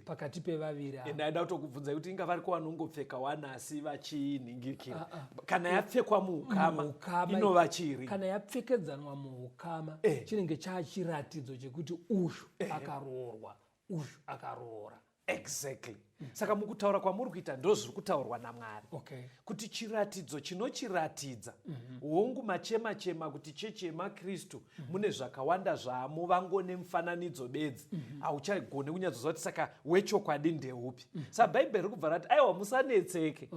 pakati pevaviri ava. Ndaida kutokubvunzai kuti inga variko vanongopfeka wanasi vachinhingirikira. Kana yapfekwa muukama, Muukama, inova chiri kana yapfekedzanwa muukama, chinenge chachiratidzo chekuti uyu akaroorwa, uyu akaroora. Exactly. Saka mukutaura kwamuri kuita, ndo zviri kutaurwa naMwari kuti chiratidzo chinochiratidza. Hongu, machema chema kuti chechi yemaKristu mune zvakawanda zvamo, vangone mufananidzo bedzi, hauchagoni kunyatsoziva kuti saka wechokwadi ndeupi. Saka Bhaibheri riri kubva rati, aiwa, musanetseke.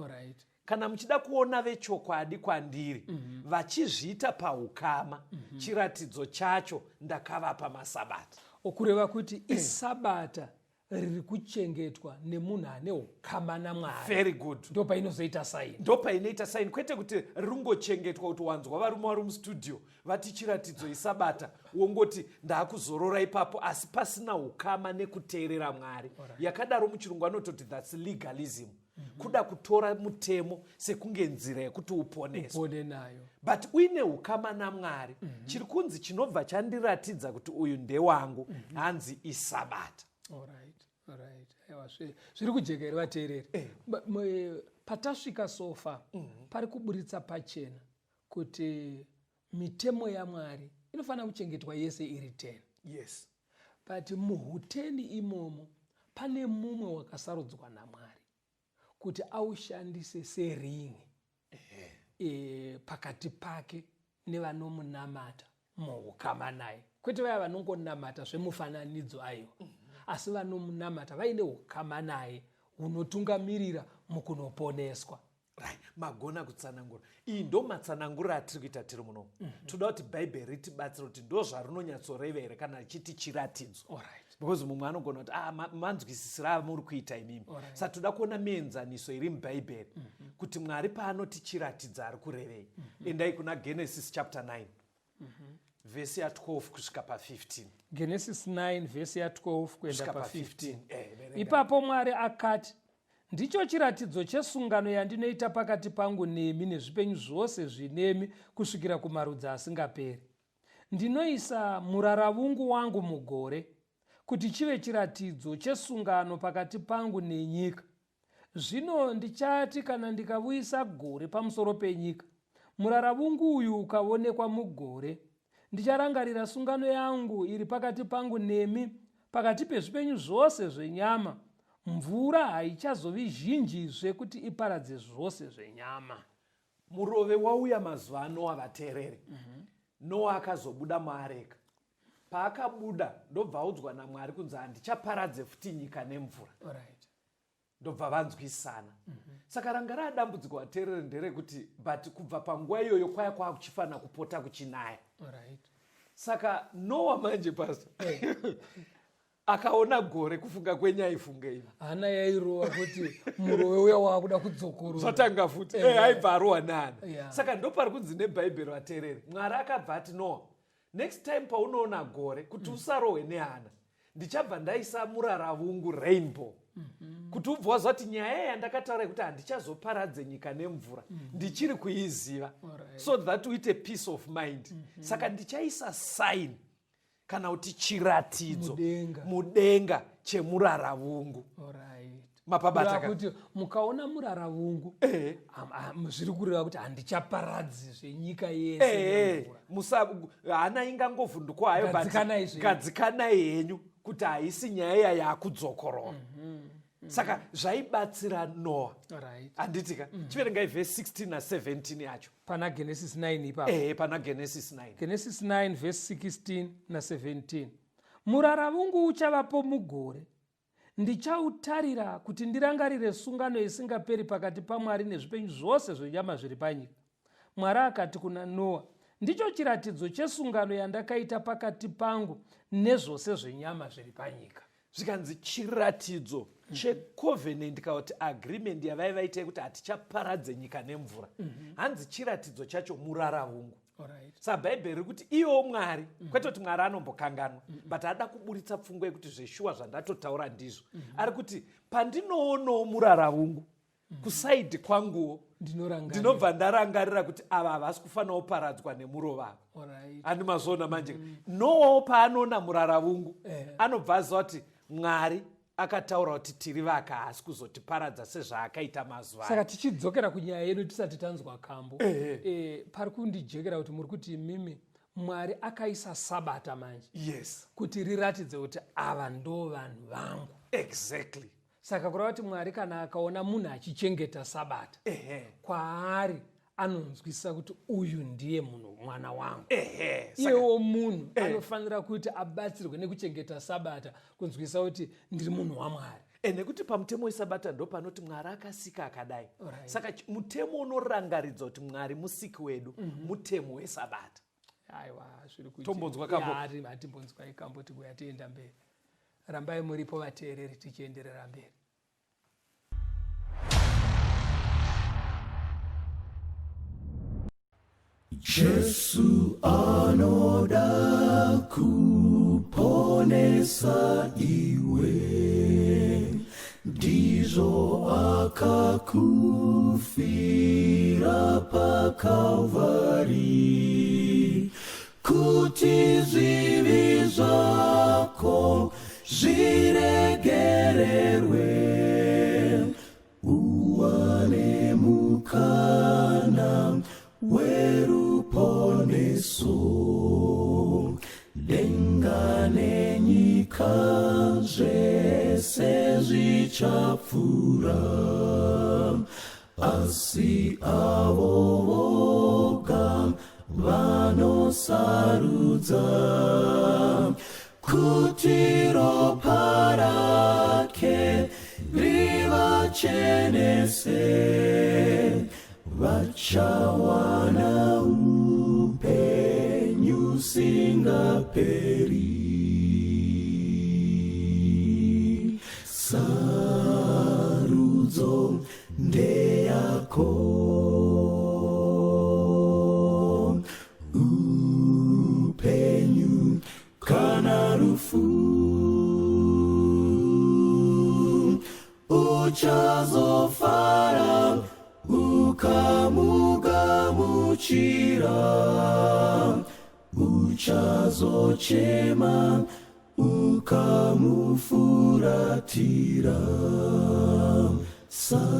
Kana muchida kuona vechokwadi kwandiri vachizviita paukama, chiratidzo chacho ndakavapa masabata. Okureva kuti isabata riri kuchengetwa nemunhu ane ukama naMwari. Very good. Ndo painozoita sign. Ndo painoita sign, kwete kuti ringochengetwa kuti wanzwa varume vari mustudio vati chiratidzo isabata, wongoti ndaakuzorora ipapo, asi pasina ukama nekuteerera Mwari. Yakadaro muchirungu anototi that's legalism, kuda kutora mutemo sekunge nzira yekuti uponeswe. Upone nayo. But uine ukama naMwari, chiri kunzi chinobva chandiratidza kuti uyu ndewangu, hanzi isabata. Alright. Aiwa, zviri kujeka here, vateereri? Patasvika so far, pari kuburitsa pachena kuti mitemo yaMwari inofanira kuchengetwa yese iri 10. But muhuteni imomo pane mumwe wakasarudzwa naMwari kuti aushandise sering pakati pake nevanomunamata muukama naye, kwete vaya vanongonamata zvemufananidzo, aiwa, asi vanomunamata vaine ukama naye hunotungamirira mukunoponeswa. Right, magona kutsanangura. Iyi ndo matsananguriro atiri kuita tiri munomu. Toda kuti Bhaibheri ritibatsire kuti ndo zvarinonyatsoreva here kana richiti chiratidzo, because mumwe anogona kuti, ah, manzwisisiro amuri kuita imimi. Saka toda kuona mienzaniso iri mubhaibheri kuti Mwari paanoti chiratidza ari kurevei. Endai kuna Genesis chapter 9, vhesi ya12 kusvika pa15. Genesis 9, vhesi ya12 kuenda kusvika pa15. Pa15. Verenga. Ipapo Mwari akati, ndicho chiratidzo chesungano yandinoita pakati pangu nemi nezvipenyu zvose zvinemi kusvikira kumarudzi asingaperi. Ndinoisa muraravungu wangu mugore kuti chive chiratidzo chesungano pakati pangu nenyika. Zvino ndichati kana ndikavuyisa gore pamusoro penyika, muraravungu uyu ukaonekwa mugore, ndicharangarira sungano yangu iri pakati pangu nemi, pakati pezvipenyu zvose zvenyama. Mvura haichazovi zhinjizve kuti iparadze zvose zvenyama. Murove wauya mazuva aNoa, vateereri. Noa akazobuda muareka. Paakabuda, ndobva audzwa naMwari kunzi handichaparadze futi nyika nemvura. Ndobva vanzwisana. Saka ranga raadambudziko, vateereri, nderekuti but kubva panguva iyoyo kwaya kwakuchifanira kupota kuchinaya. Saka Noa manje, Pastor, akaona gore, kufunga kwenyu aifunga imi? Hana yairova kuti murove uya waakuda kudzokorora. Zvatanga futi. Aibva arohwa nehana. Saka ndopari kunzi nebhaibheri, vateereri, Mwari akabva ati, Noa, Next time paunoona gore, kuti usarohwe nehana, ndichabva ndaisa muraravungu, rainbow, kuti ubva waziva kuti nyaya yandakataura yekuti handichazoparadze nyika nemvura ndichiri kuiziva, so that uite peace of mind. Saka ndichaisa sign kana kuti chiratidzo Mudenga. Mudenga chemuraravungu. Mapabata ka? Kuti mukaona muraravungu, zviri kureva kuti handichaparadzi zvenyika yese nemvura. Musa hana ingangovhundukwa hayo, but Gadzikanai zvenyu. Gadzikanai henyu kuti haisi nyaya yakudzokorora. Saka zvaibatsira Noa. Handiti ka? Chiverengai vhesi 16 na17 yacho. Pana Genesis 9 ipapo? Ehe, pana Genesis 9. Genesis 9 vhesi 16 na17: "Muraravungu uchavapo mugore. Ndichautarira kuti ndirangarire sungano isingaperi pakati paMwari nezvipenyu zvose zvenyama zviri panyika." Mwari akati kuna Noa, "Ndicho chiratidzo chesungano yandakaita pakati pangu nezvose zvenyama zviri panyika." Zvikanzi chiratidzo checovenant kana kuti agreement yavai vaita yekuti hatichaparadze nyika nemvura, hanzi chiratidzo chacho muraravungu. Saka Bhaibheri riri kuti iwo Mwari, kwete kuti Mwari anombokanganwa, but ada kuburitsa pfungwa yekuti zveshuwa zvandatotaura ndizvo. Ari kuti pandinoonawo muraravungu kuside kwanguwo, Ndinorangarira. Ndinobva ndarangarira kuti ava havasi kufanira kuparadzwa nemurova. Handi mazviona manje? Nowawo paanoona muraravungu, anobva aziva kuti Mwari akataura kuti tiri vaka, haasi kuzotiparadza sezvaakaita mazuva Saka tichidzokera kunyaya yedu tisati tanzwa kambo, pari kundijekera kuti muri kuti imimi Mwari akaisa Sabata manje Yes. kuti riratidze kuti ava ndo vanhu vangu. Exactly. Saka kureva kuti Mwari kana akaona munhu achichengeta Sabata, kwaari anonzwisisa kuti uyu ndiye munhu, mwana wangu. Iyewo munhu anofanira kuti abatsirwe nekuchengeta Sabata kunzwisisa kuti ndiri munhu waMwari. Nekuti pamutemo weSabata ndo panoti Mwari akasika akadai. Saka mutemo unorangaridza kuti Mwari musiki wedu, mutemo weSabata. Aiwa, zviri kuitika. Tombonzwa kambo. Ya, hatimbonzwai kambo, tiguya tienda mberi. Rambai muripo vateereri, tichienderera mberi. Jesu anoda kuponesa iwe, ndizvo akakufira paKalvari, kuti zvivi zvako zviregererwe, uwane mukana weruponeso. Denga nenyika zvese zvichapfuura, asi avo voga vanosarudza kuti ropa rake rivachenese vachawana upenyu usingaperi. Sarudzo ndeyako, upenyu kana rufu. Uchazofara ukamugamuchira, uchazochema ukamufuratira. Sarudzo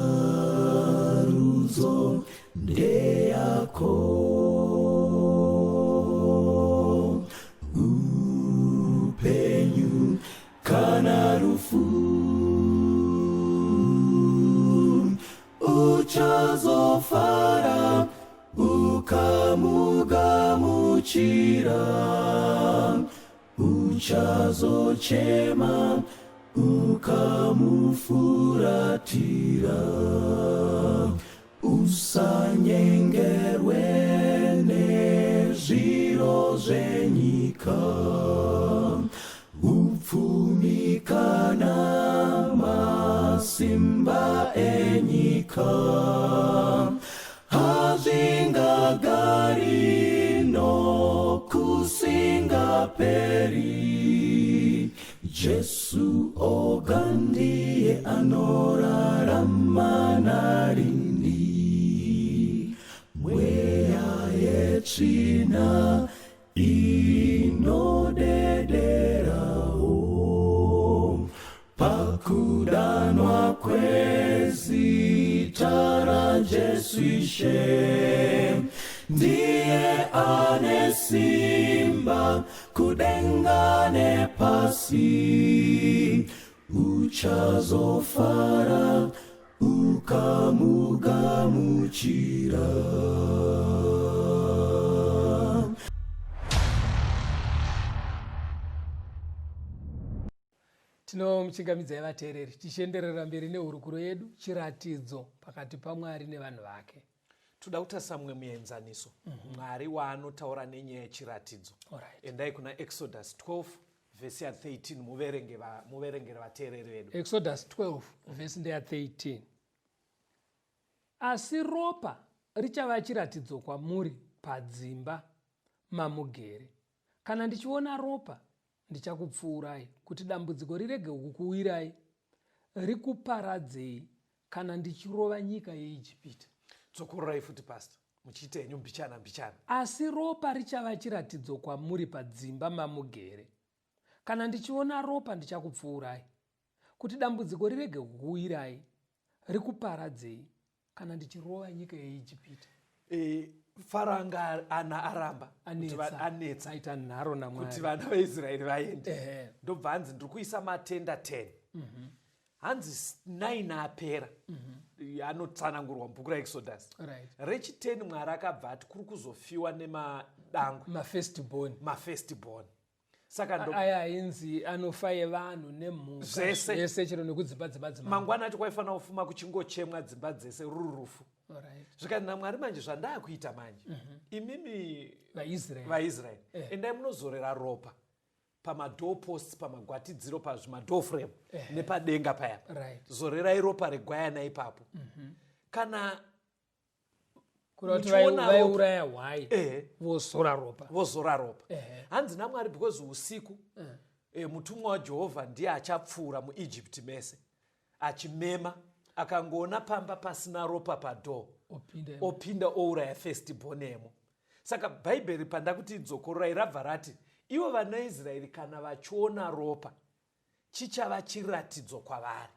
ndeyako, upenyu kana rufu. Uchazofara ukamugamuchira, uchazochema ukamufuratira. Usanyengerwe nezviro zvenyika, upfumi kana masimba enyika, hazvingagari nokusingaperi. nokusingaperi. Jesu oga ndiye anorarama narini. Mweya yetsvina inodederawo pakudanwa kwezita raJesu Ishe. Ndiye ane simba kudenga nepasi, uchazofara ukamugamuchira. Tinomuchingamidzai vateereri tichienderera mberi nehurukuro yedu chiratidzo pakati paMwari nevanhu vake. Toda kutarisa mumwe muenzaniso Mwari waanotaura nenyaya yechiratidzo. Endai kuna Exodus 12 vhesi ya 13 muverenge muverengere vateereri vedu. Exodus 12 vhesi ndeya 13. Asi ropa richava chiratidzo kwamuri padzimba mamugere. Kana ndichiona ropa, ndichakupfuurai, kuti dambudziko rirege kukuwirai rikuparadzei kana ndichirova nyika yeIjipita. Dzokororai futi pastor, muchiita henyu mbichana mbichana. Asi ropa richava chiratidzo kwamuri padzimba mamugere. Kana ndichiona ropa ndichakupfuurai, kuti dambudziko rirege kukuwirai rikuparadzei kana ndichirova nyika yeIjipita. Faro anga ana aramba anetsa, aita nharo namwari kuti vana vaIsraeri vaende. Ndobva hanzi ndiri kuisa matenda 10. Hanzi 9 apera. Anotsanangurwa mubhuku raExodus. Rechi10 Mwari akabva ati kuri kuzofiwa nemadangwe. Mafirstborn. Mafirstborn. Saka aya ainzi anofa yevanhu nemhuka zvese chero nekudzimba dzimba dzimba. Mangwana acho kwaifanira kufuma kuchingochemwa dzimba dzese ruri rufu. Zvikanzi naMwari manje zvandakuita manje. Imimi vaIsraeri. Endai munozorera ropa pamadoorposts, pamagwatidziro, pazvimadoor frame nepadenga paya. Zorerai ropa regwayana ipapo. Kana kureva kuti vaiuraya hwai vozora ropa. Vozora ropa. Hanzi naMwari because usiku mutumwa waJehovha ndiye achapfuura muEgypt mese achimema, akangoona pamba pasina ropa padoor opinda ouraya firstborn emo. Saka Bhaibheri pandakuti idzokororai rabva rati ivo vanaIsraeri kana vachiona ropa chichava chiratidzo kwavari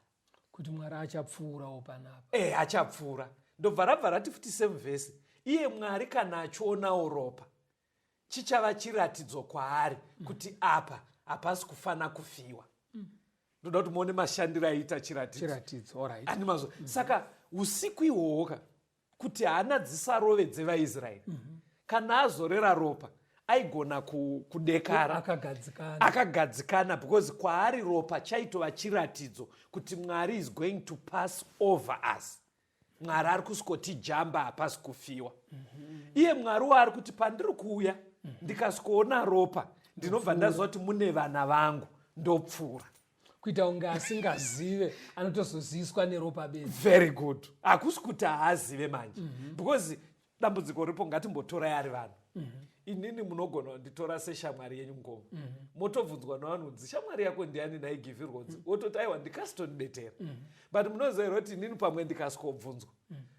kuti Mwari achapfuurawo panapa. Achapfuura. Ndobva rabva rati futi same verse, iye Mwari kana achionawo ropa chichava chiratidzo kwaari kuti apa hapasi kufana kufiwa. Ndoda kuti muone mashandiro aiita chiratidzo. Chiratidzo, alright. Ani mazvo. Saka usiku ihwohwo kuti hana dzisarove dzevaIsraeri. Kana azorera ropa aigona kudekara akagadzikana. Akagadzikana because kwaari ropa chaitova chiratidzo kuti Mwari is going to pass over us. Mwari ari kusvikotijamba hapasi kufiwa. Iye Mwari waari kuti pandiri kuuya ndikasvikoona ropa ndinobva ndaziva kuti mune vana vangu ndopfuura. Kuita kunge asingazive anotozoziviswa neropa bedzi. Very good. Hakusi kuti haazive manje. Because dambudziko ripo ngatimbotorai ari vanhu. Inini munogona kunditora seshamwari yenyu ngoma. Motobvunzwa nevanhu kunzi shamwari yako ndiani naigivhirwa kunzi wototi aiwa ndikasitonibetera. But munoziva here kuti inini pamwe ndikasvikobvunzwa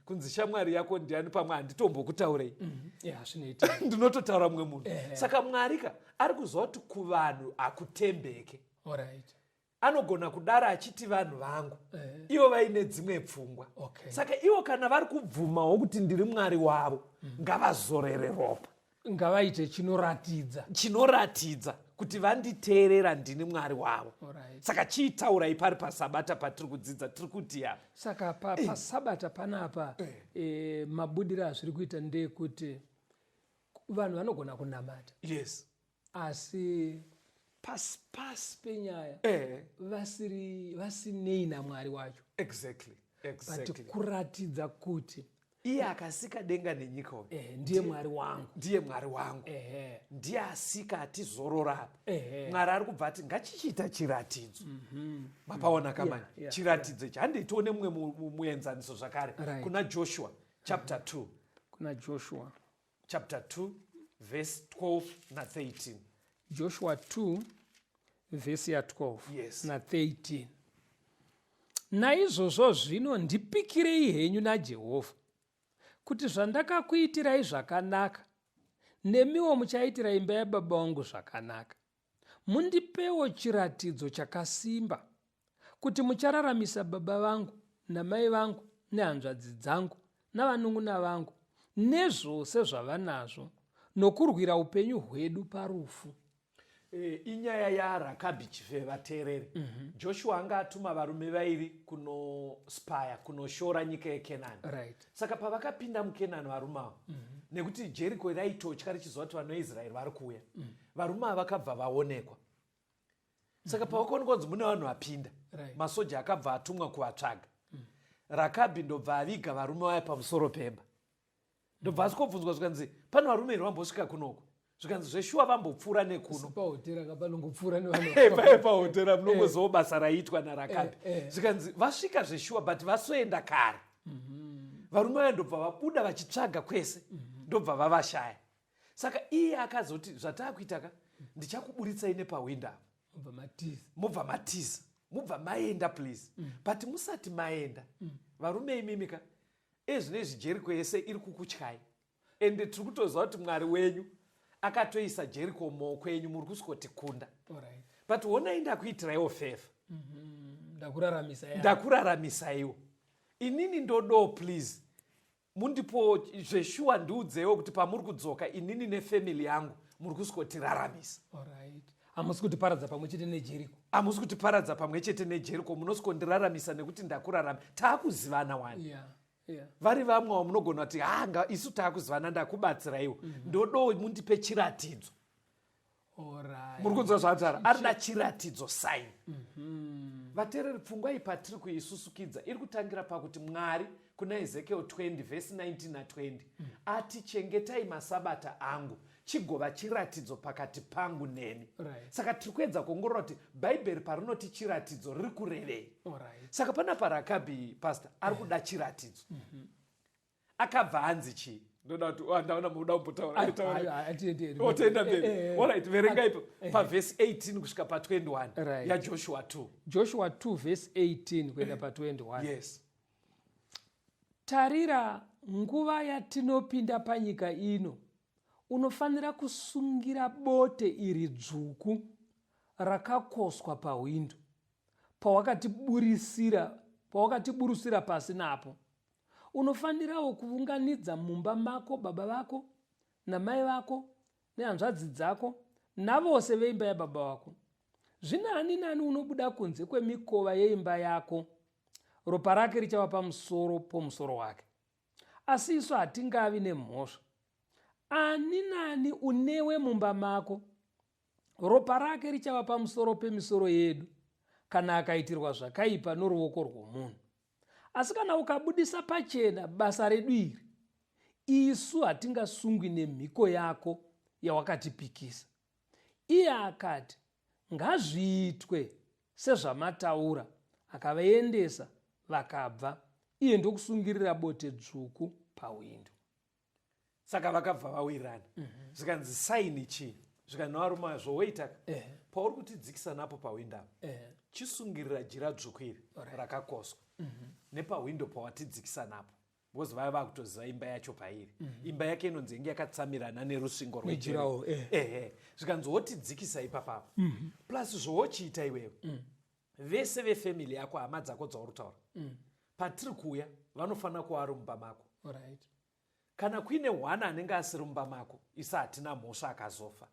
kunzi shamwari yako ndiani pamwe handitombokutaurei. Yeah, zvinoitika. Ndinototaura mumwe munhu. Saka Mwari ka ari kuziva kuti kuvanhu hakutembeke. Anogona kudara achiti vanhu vangu ivo vaine dzimwe pfungwa. Saka ivo kana vari kubvumawo kuti ndiri Mwari wavo ngavazorere ropa, ngavaite chinoratidza, chinoratidza kuti vanditeerera ndini Mwari wavo. Saka chiitaurai pari pasabata patiri kudzidza tiri kuti ya. Saka pasabata panapa mabudiro azviri kuita ndeyekuti vanhu vanogona kunamata. Asi pasi pasi penyaya vasinei naMwari wacho. But kuratidza kuti iye akasika denga nenyika uyu. Ndiye Mwari wangu. Ndiye Mwari wangu. Ndiye asika atizorora apa. Mwari ari kubva ati ngachichiita chiratidzo. Mapaona kamani? Chiratidzo ichi. Handei tione mumwe muenzaniso zvakare. Kuna Joshua chapter 2. Kuna Joshua chapter 2 verse 12 na 13. Joshua 2 vhesi ya12 Yes. na13. Naizvozvo zvino ndipikirei henyu naJehovha kuti zvandakakuitirai zvakanaka, nemiwo muchaitira imba yababa vangu zvakanaka. Mundipewo chiratidzo chakasimba kuti muchararamisa baba vangu namai vangu nehanzvadzi dzangu navanun'una vangu nezvose zvavanazvo nokurwira upenyu hwedu parufu. E, inyaya yaRakabhi chife vateereri. Joshua anga atuma varume vairi kunospaya, kunoshora nyika yeKenani. Saka pavakapinda muKenani varume ava, nekuti Jeriko raitotya richiziva kuti vanhu veIsraeri vari kuuya, varume ava vakabva vaonekwa. Saka pavakaonekwa kunzi mune vanhu vapinda, masoja akabva atumwa kuvatsvaga. Rakabhi ndobva aviga varume vaya pamusoro pemba. Ndobva asvikobvunzwa zvikanzi, pane varume here vambosvika kunoko? Zvikanzi zveshuwa vambopfuura nekuno. Pahotera kapanongopfuura nevanhu. Paye pahotera munongozivawo basa raiitwa naRakabhi. Zvikanzi vasvika zveshuwa, but vasoenda kare. Varume vaya ndobva vabuda vachitsvaga kwese, ndobva vavashaya. Saka iye akazoti, zvataakuita ka, ndichakuburitsai nepahwindo apa. Mubva matiza. Mubva matiza. Mubva maenda please. But musati maenda, varume imimi ka, ezvinezvi Jeriko yese iri kukutyai. Ende tiri kutoziva kuti Mwari wenyu akatoisa Jeriko mumaoko enyu, muri kusikotikunda. But honai ndakuitiraiwo favor. Ndakuraramisai. Ndakuraramisaiwo. Inini ndodoo please. Mundipo zveshuwa, ndiudzewo kuti pamuri kudzoka inini nefamily yangu muri kusikotiraramise. Hamusi kutiparadza pamwe chete neJeriko. Hamusi kutiparadza pamwe chete neJeriko, munosikondiraramise nekuti ndakurarama. Taakuzivana wani. Vari vamwe vamunogona kuti hanga isu taakuzivana, ndakubatsiraiwo. Ndodoo mundipe chiratidzo. Muri kunzwa zvaataura? Arida chiratidzo, sign. Vateereri, pfungwa iyi patiri kuisusukidza iri kutangira pakuti Mwari kuna Ezekiel 20 vhesi 19 na20 ati, chengetai masabata angu, chigova chiratidzo pakati pangu nemi. Saka tiri kuedza kuongorora kuti Bhaibheri parinoti chiratidzo riri kurevei. Saka panapa Rakabhi, pastor, ari kuda chiratidzo. Akabva anzi chii? Ndoda kuti, oh, ndaona muda kumbotaura. Otoenda mberi. Alright, verenga ipo pavhesi 18 kusvika pa21 yaJoshua 2. Joshua 2 vhesi 18 kuenda pa21. Yes. Tarira, nguva yatinopinda panyika ino, unofanira kusungira bote iri dzvuku rakakoswa pahwindo pawakatiburusira pasi napo. Unofanirawo kuunganidza mumba mako baba vako namai vako nehanzvadzi dzako navose veimba yababa vako. Zvino ani nani unobuda kunze kwemikova yeimba yako, ropa rake richava pamusoro pomusoro wake. Asi isu hatingavi nemhosva. Ani nani unewe mumba mako, ropa rake richava pamusoro pemisoro yedu, kana akaitirwa zvakaipa noruoko rwomunhu. Asi kana ukabudisa pachena basa redu iri, isu hatingasungwi nemhiko yako yawakatipikisa. Iye akati, ngazviitwe sezvamataura. Akavaendesa vakabva, iye ndokusungirira bote dzvuku pahwindo. Saka vakabva vawirirana. Zvikanzi sign chii? Zvikanzi navarume, zvowoita, pauri kutidzikisa napo pahwindo apa, chisungirira jira dzvuku iri rakakoswa nepahwindo pawatidzikisa napo, because vaya vakutoziva imba yacho pairi. Imba yake inonzi inge yakatsamirana nerusvingo rweJeriko. Ehe. Zvikanzi wotidzikisa ipapapo, plus zvowochiita iwewe, vese vefamily yako, hama dzako dzauri kutaura, patiri kuuya vanofanira kuva vari mumba mako. Kana kuine hwana anenge asiri mumba mako, isa hatina mhosva akazofa.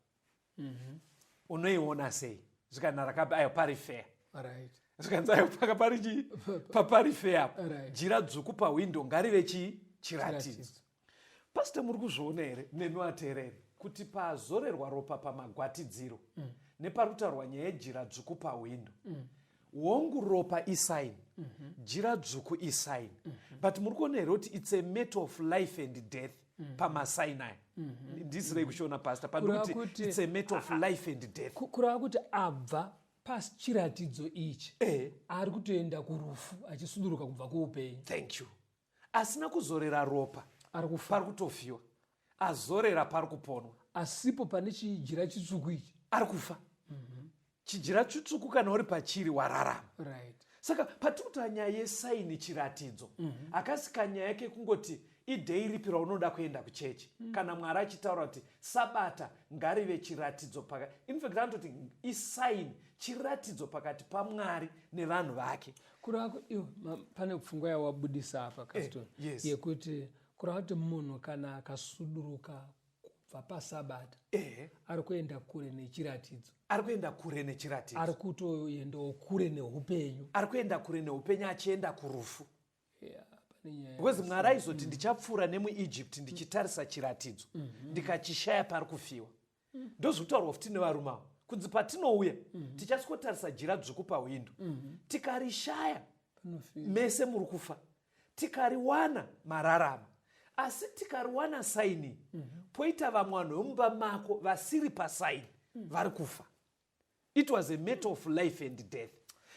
Unoiona sei? Zvikanzi Rakabhi, ayo pari fair. Zvikanzi ayo paka pari chii, papari fair apo. Jira dzvuku pahwindo ngarive chii? Chiratidzo. Pastor, muri kuzviona here nemi vateereri kuti pazorerwa ropa pamagwatidziro nepari kutaurwa nyaya yejira dzvuku pahwindo? Hongu, ropa isign, jira dzvuku isign, but muri kuona here kuti it's a matter of life and death pamasign aya? Ndisirei kushona, pastor, pandikuti it's a matter of life and death. Kureva kuti abva pachiratidzo ichi ari kutoenda kurufu, achisuduruka kubva kuupenyu. Thank you. Asina kuzorera ropa ari kufa. Pari kutofiwa, azorera pari kuponwa. Asipo pane chijira chitsvuku ichi. Ari kufa. Chijira chitsvuku kana uri pachiri wararama. Saka patiri kutaura nyaya yesaini, chiratidzo, hakasi kanyaya kekungoti idhei ripi raunoda kuenda kuchechi. Kana Mwari achitaura kuti Sabata ngarive chiratidzo paka, in fact anototi isaini, chiratidzo pakati paMwari nevanhu vake. Kureva iwo pane pfungwa yawabudisa apa, Caston, yes. yekuti kureva kuti munhu kana akasuduruka kubva paSabata, ari kuenda kure nechiratidzo. Ari kuenda kure nechiratidzo. Ari kutoendawo kure neupenyu. Ari kuenda kure neupenyu, achienda kurufu. Yeah, pane nyaya. Because Mwari aizoti, "Ndichapfuura nemuEgypt ndichitarisa chiratidzo, ndikachishaya pari kufiwa." Ndozvekutaurwa futi nevarume avo kunzi patinouya tichasikotarisa jira dzvuku pahwindo, tikarishaya, Panofiwa. Mese muri kufa. Tikariwana, mararama. Asi tikariwana saini, poita vamwe vanhu vemumba mako vasiri pasaini vari kufa. It was a matter of life and death.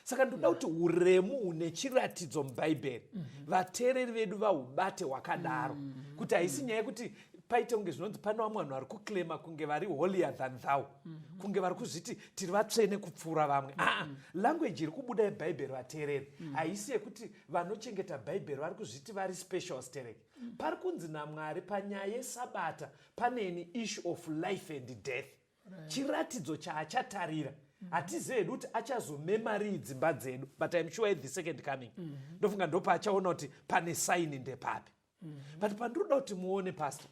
Saka ndoda kuti uremu hune chiratidzo muBhaibheri, vateereri vedu vahubate hwakadaro, kuti haisi nyaya yekuti paite kunge zvinonzi pane vamwe vanhu vari kuclaima kunge vari holier than thou, kunge vari kuzviti tiri vatsvene kupfuura vamwe. Aa, language iri kubuda yebhaibheri, vateereri, haisi yekuti vanochengeta Bhaibheri vari kuzviti vari special sterek. Pari kunzi naMwari panyaya yeSabata pane issue of life and death. Chiratidzo chaachatarira, hatizivi hedu kuti achazomema rii dzimba dzedu, but I'm sure at the second coming, ndofunga ndopaachaona kuti pane saini ndepapi. But pandinoda kuti muone, pastor,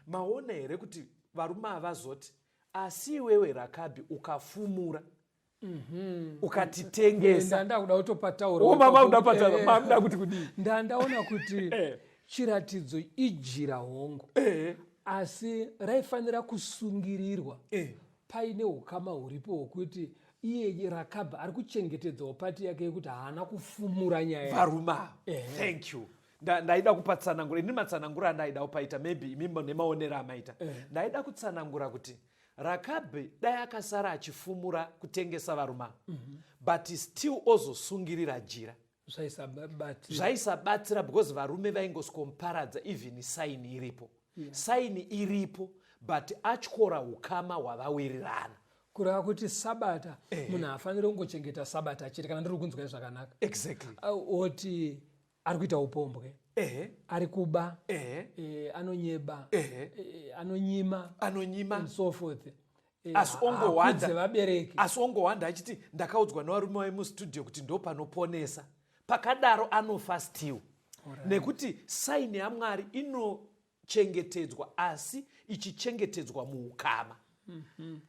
maona here kuti varume avazoti, "Asi iwewe Rakabhi ukafumura, ukatitengesa"? Ndandakuda kutopataura. Oh, mama kuda pataura. Mamuda kuti kudii? Ndandaona kuti chiratidzo ijira, hongo, asi raifanira kusungirirwa paine ukama huripo hwokuti iye Rakabha ari kuchengetedzawo pati yake yekuti haana kufumura nyaya yake. Varume ava. Thank you. Ndaida kupa tsananguro. Ini matsananguro andaida kupaita, maybe imi nemaonero amaita, ndaida kutsanangura kuti Rakabhi dai akasara achifumura kutengesa varume ava, but still ozosungirira jira, Zvaisabatsira. Zvaisabatsira because varume vaingosikomuparadza even saini iripo. Saini iripo, but atyora ukama hwavawirirana. Kureva kuti Sabata, munhu haafaniri kungochengeta Sabata chete, kana ndiri kunzwai zvakanaka. Exactly. Oti ari kuita upombwe, ari kuba, anonyeba, anonyima, anonyima, and so forth. Asi ongowanda Haakudze vabereki. Asi ongowanda achiti, "Ndakaudzwa nevarume vai mustudio kuti ndo panoponesa." Pakadaro anofa still, nekuti saini yaMwari inochengetedzwa, asi ichichengetedzwa muukama.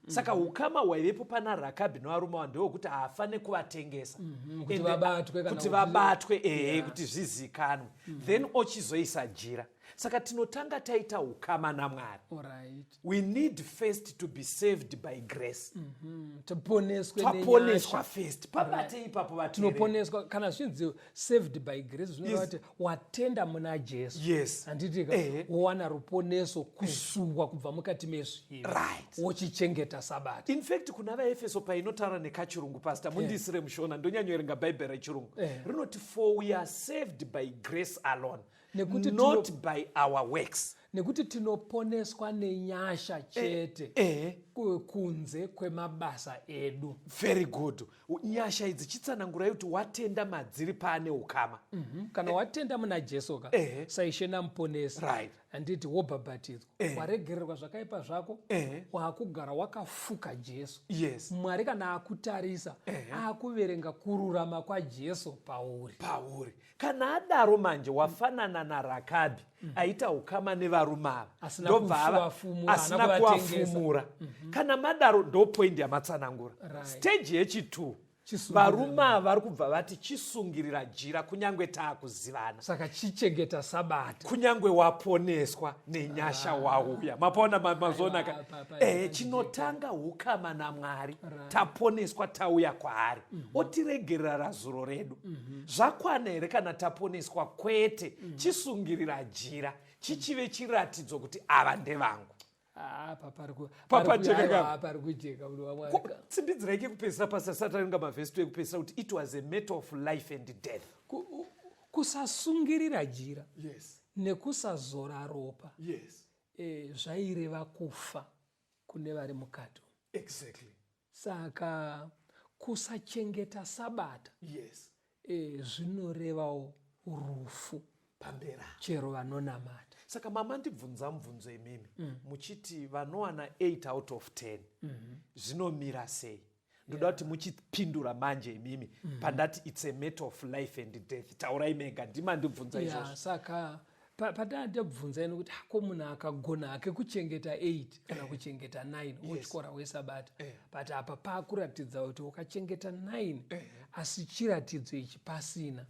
Saka ukama hwaivepo pana Rakabhi nevarume ava ndewekuti haafane kuvatengesa. Kuti vabatwe kana kuti vabatwe, ehe, kuti zvizikanwe, then ochizoisa jira. Saka tinotanga taita ukama naMwari. We need first to be saved by grace. Tiponeswe Taponeswa nenyasha. first. Pabate ipapo, vateereri. Tinoponeswa kana zvinzi saved by grace, zvinoreva kuti watenda muna Jesu, handitika? Wowana ruponeso, kusungwa kubva mukati mezvivi, wochichengeta Sabata. In fact, kuna vaEfeso painotaura nekachirungu, pastor, mundiisire muShona, ndonyanyoerenga Bhaibheri rechirungu, rinoti, "For we are saved by grace alone, Nekuti not by our works." Nekuti tinoponeswa nenyasha chete, kunze kwemabasa edu. Very good. Nyasha idzi, chitsanangurai kuti watenda madziri paane ukama. Kana watenda muna Jesu ka, saIshe naMuponesi, handiti? Wobhabhatidzwa, waregererwa zvakaipa zvako, waakugara wakafuka Jesu. Mwari kana akutarisa, akuverenga kururama kwaJesu pauri. Pauri. Kana adaro manje wafanana naRakabhi aita ukama nevarume ava. Asina Ndobva kuvafumura, asina haana kuvatengesa. kuvafumura. Kana madaro, ndo point yamatsanangura. Stage yechi2, Chisungirira. varume ava vari kubva vati, "Chisungirira jira kunyange taakuzivana." Saka chichengeta Sabata. Kunyange waponeswa nenyasha, wauya, mapaona, mazoona ka? Aiwa, Chinotanga ukama naMwari. Taponeswa, tauya kwaari, otiregerera razuro redu. Zvakwana here kana taponeswa? Kwete. Chisungirira jira, chichive chiratidzo kuti ava ndevangu. Ah, pa pari Papajeka aiwa, ka? pari kujeka, munhu waMwari. Tsimbidzirai kekupedzisira, pasasataringa mavhesi ekupedzisira, kuti it was a matter of life and death. Kusasungirira jira nekusazora ropa, zvaireva kufa kune vari mukati. Saka kusachengeta sabata yes e, zvinorevawo rufu pamberi chero vanonamata. Saka mama ndibvunza mubvunzo imimi muchiti vanowana 8 out of 10 zvinomira sei? Ndoda kuti muchipindura manje imimi pandati it's a matter of life and death. Taurai mega, ndimandibvunza izvozvo. Saka patatobvunza ino kuti ko munhu akagona hake kuchengeta 8 kana kuchengeta 9 wotyora wesabata, but apa pakuratidza kuti wakachengeta 9 asi chiratidzo ichi pasina,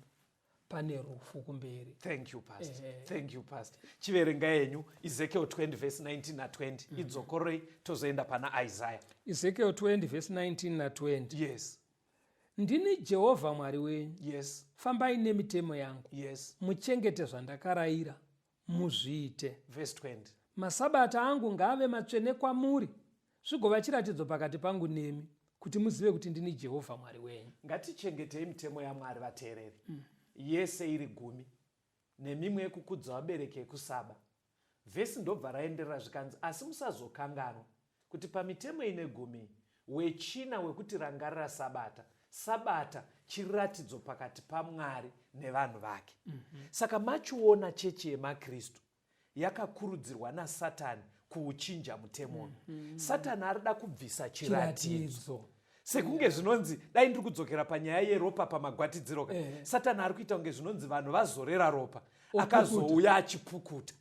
pane rufu kumberi. Thank you, Pastor. Thank you, Pastor. Chiverenga yenyu Ezekiel 20 verse 19 na20. Idzokororei, tozoenda pana Isaiah. Ezekiel 20 verse 19 na20. Yes. Ndini Jehovha Mwari wenyu. Fambai nemitemo yangu. Muchengete zvandakarayira, muzviite. Verse 20. Masabata angu ngaave matsvene kwamuri, zvigova chiratidzo pakati pangu nemi, kuti muzive kuti ndini Jehovha Mwari wenyu. Ngatichengetei mitemo yaMwari, vateereri. Yese iri gumi nemimwe yekukudza vabereki, yekusaba. Vhesi ndobva raenderera zvikanzi, asi musazokanganwa kuti pamitemo ine gumi, wechina wekuti rangarira sabata. Sabata chiratidzo pakati paMwari nevanhu vake. Saka machiona, chechi yemaKristu yakakurudzirwa naSatani kuuchinja mutemo uyu. Satani arida kubvisa chiratidzo, chiratidzo, sekunge zvinonzi, dai ndiri kudzokera panyaya yeropa pamagwatidziro ka, Satani ari kuita kunge zvinonzi vanhu vazorera ropa, akazouya achipukuta,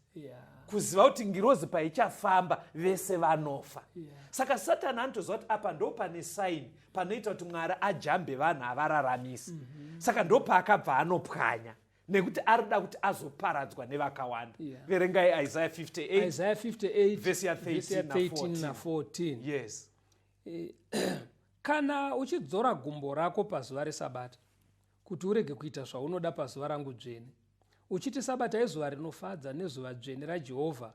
kuziva kuti ngirozi paichafamba vese vanofa. Saka Satani anotoziva kuti apa ndo pane sign panoita kuti Mwari ajambe vanhu avararamisi. Saka ndo paakabva anopwanya, nekuti arida kuti azoparadzwa nevakawanda. Verengai Isaiah 58. Isaiah 58 vhesi ya vhesi ya 13 13 na na 14. Yes. Kana uchidzora gumbo rako pazuva resabata kuti urege kuita zvaunoda pazuva rangu dzvene, uchiti sabata izuva rinofadza nezuva dzvene raJehovha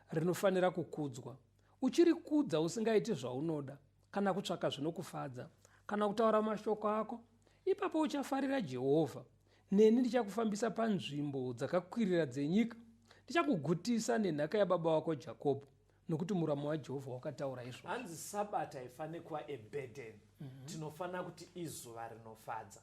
rinofanira kukudzwa, uchirikudza usingaiti zvaunoda kana kutsvaka zvinokufadza kana kutaura mashoko ako, ipapo uchafarira Jehovha, neni ndichakufambisa panzvimbo dzakakwirira dzenyika, ndichakugutisa nenhaka yababa wako Jakobho, nokuti muromo waJehovha wakataura izvozvo. Hanzi sabata haifaniri kuva a burden. Tinofanira kuti izuva rinofadza.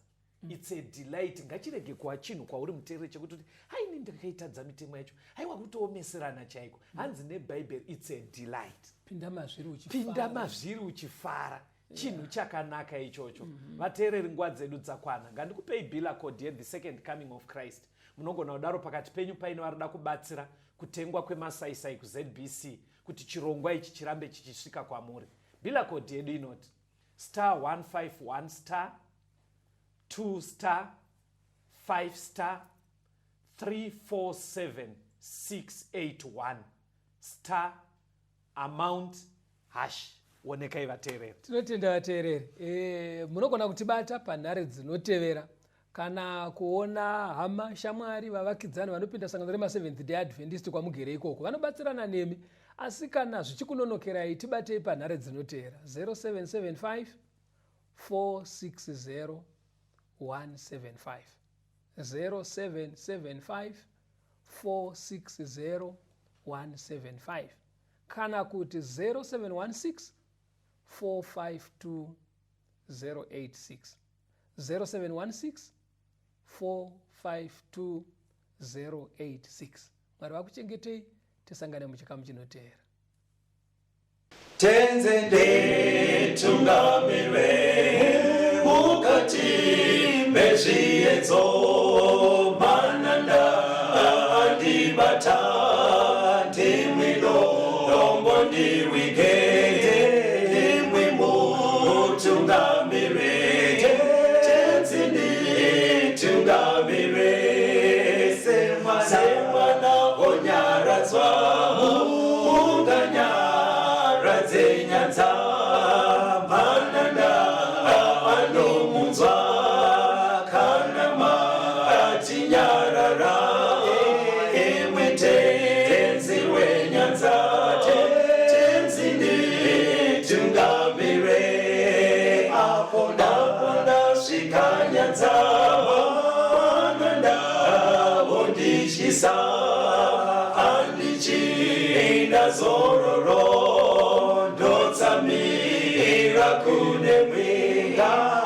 It's a delight. Ngachirege kuva chinhu kwauri muteereri chekuti kuti haini ndakaitadza mitemo yacho, haiwa kutoomeserana chaiko. Hanzi neBhaibheri it's a delight. Pinda mazviri uchifara. Pinda mazviri uchifara, chinhu chakanaka ichocho. Vateereri, nguva dzedu dzakwana. Ngandikupei bill code yeThe Second Coming of Christ. Munogona kudaro pakati penyu paine varida kubatsira kutengwa kwemasaisai kuZBC kuti chirongwa ichi chirambe chichisvika kwamuri. Bill code yedu inoti star 151 star 2 star 5 star 347 681 star amount hash. Onekai, vateereri. Tinotenda, vateereri. Munogona kutibata panhare dzinotevera kana kuona hama, shamwari, vavakidzani vanopinda sangano remaSeventh Day Adventist kwamugere ikoko, vanobatsirana nemi. Asi kana zvichikunonokerai, tibatei panhare dzinotevera: 0775 460 175, 0775 460 175, kana kuti 0716 452 086, 0716 452 086. Mwari vakuchengetei, tisangane muchikamu chinoteera. Tenzi nditungamire mukati mezviedzo, mananda andibata, ndimwi dombo ndiwige, ndimwi mutungamire. Tenzi nditungamire semwana onyaradzwa, munganyaradze nyanza, mananda anomunzwa kana matinyarara. Imwe Tenzi wenyanza, Tenzi nditungamire apo ndasvika nyanza, mananda vondityisa, handichina zororo, ndotsamira. Kudenga kune mwenga.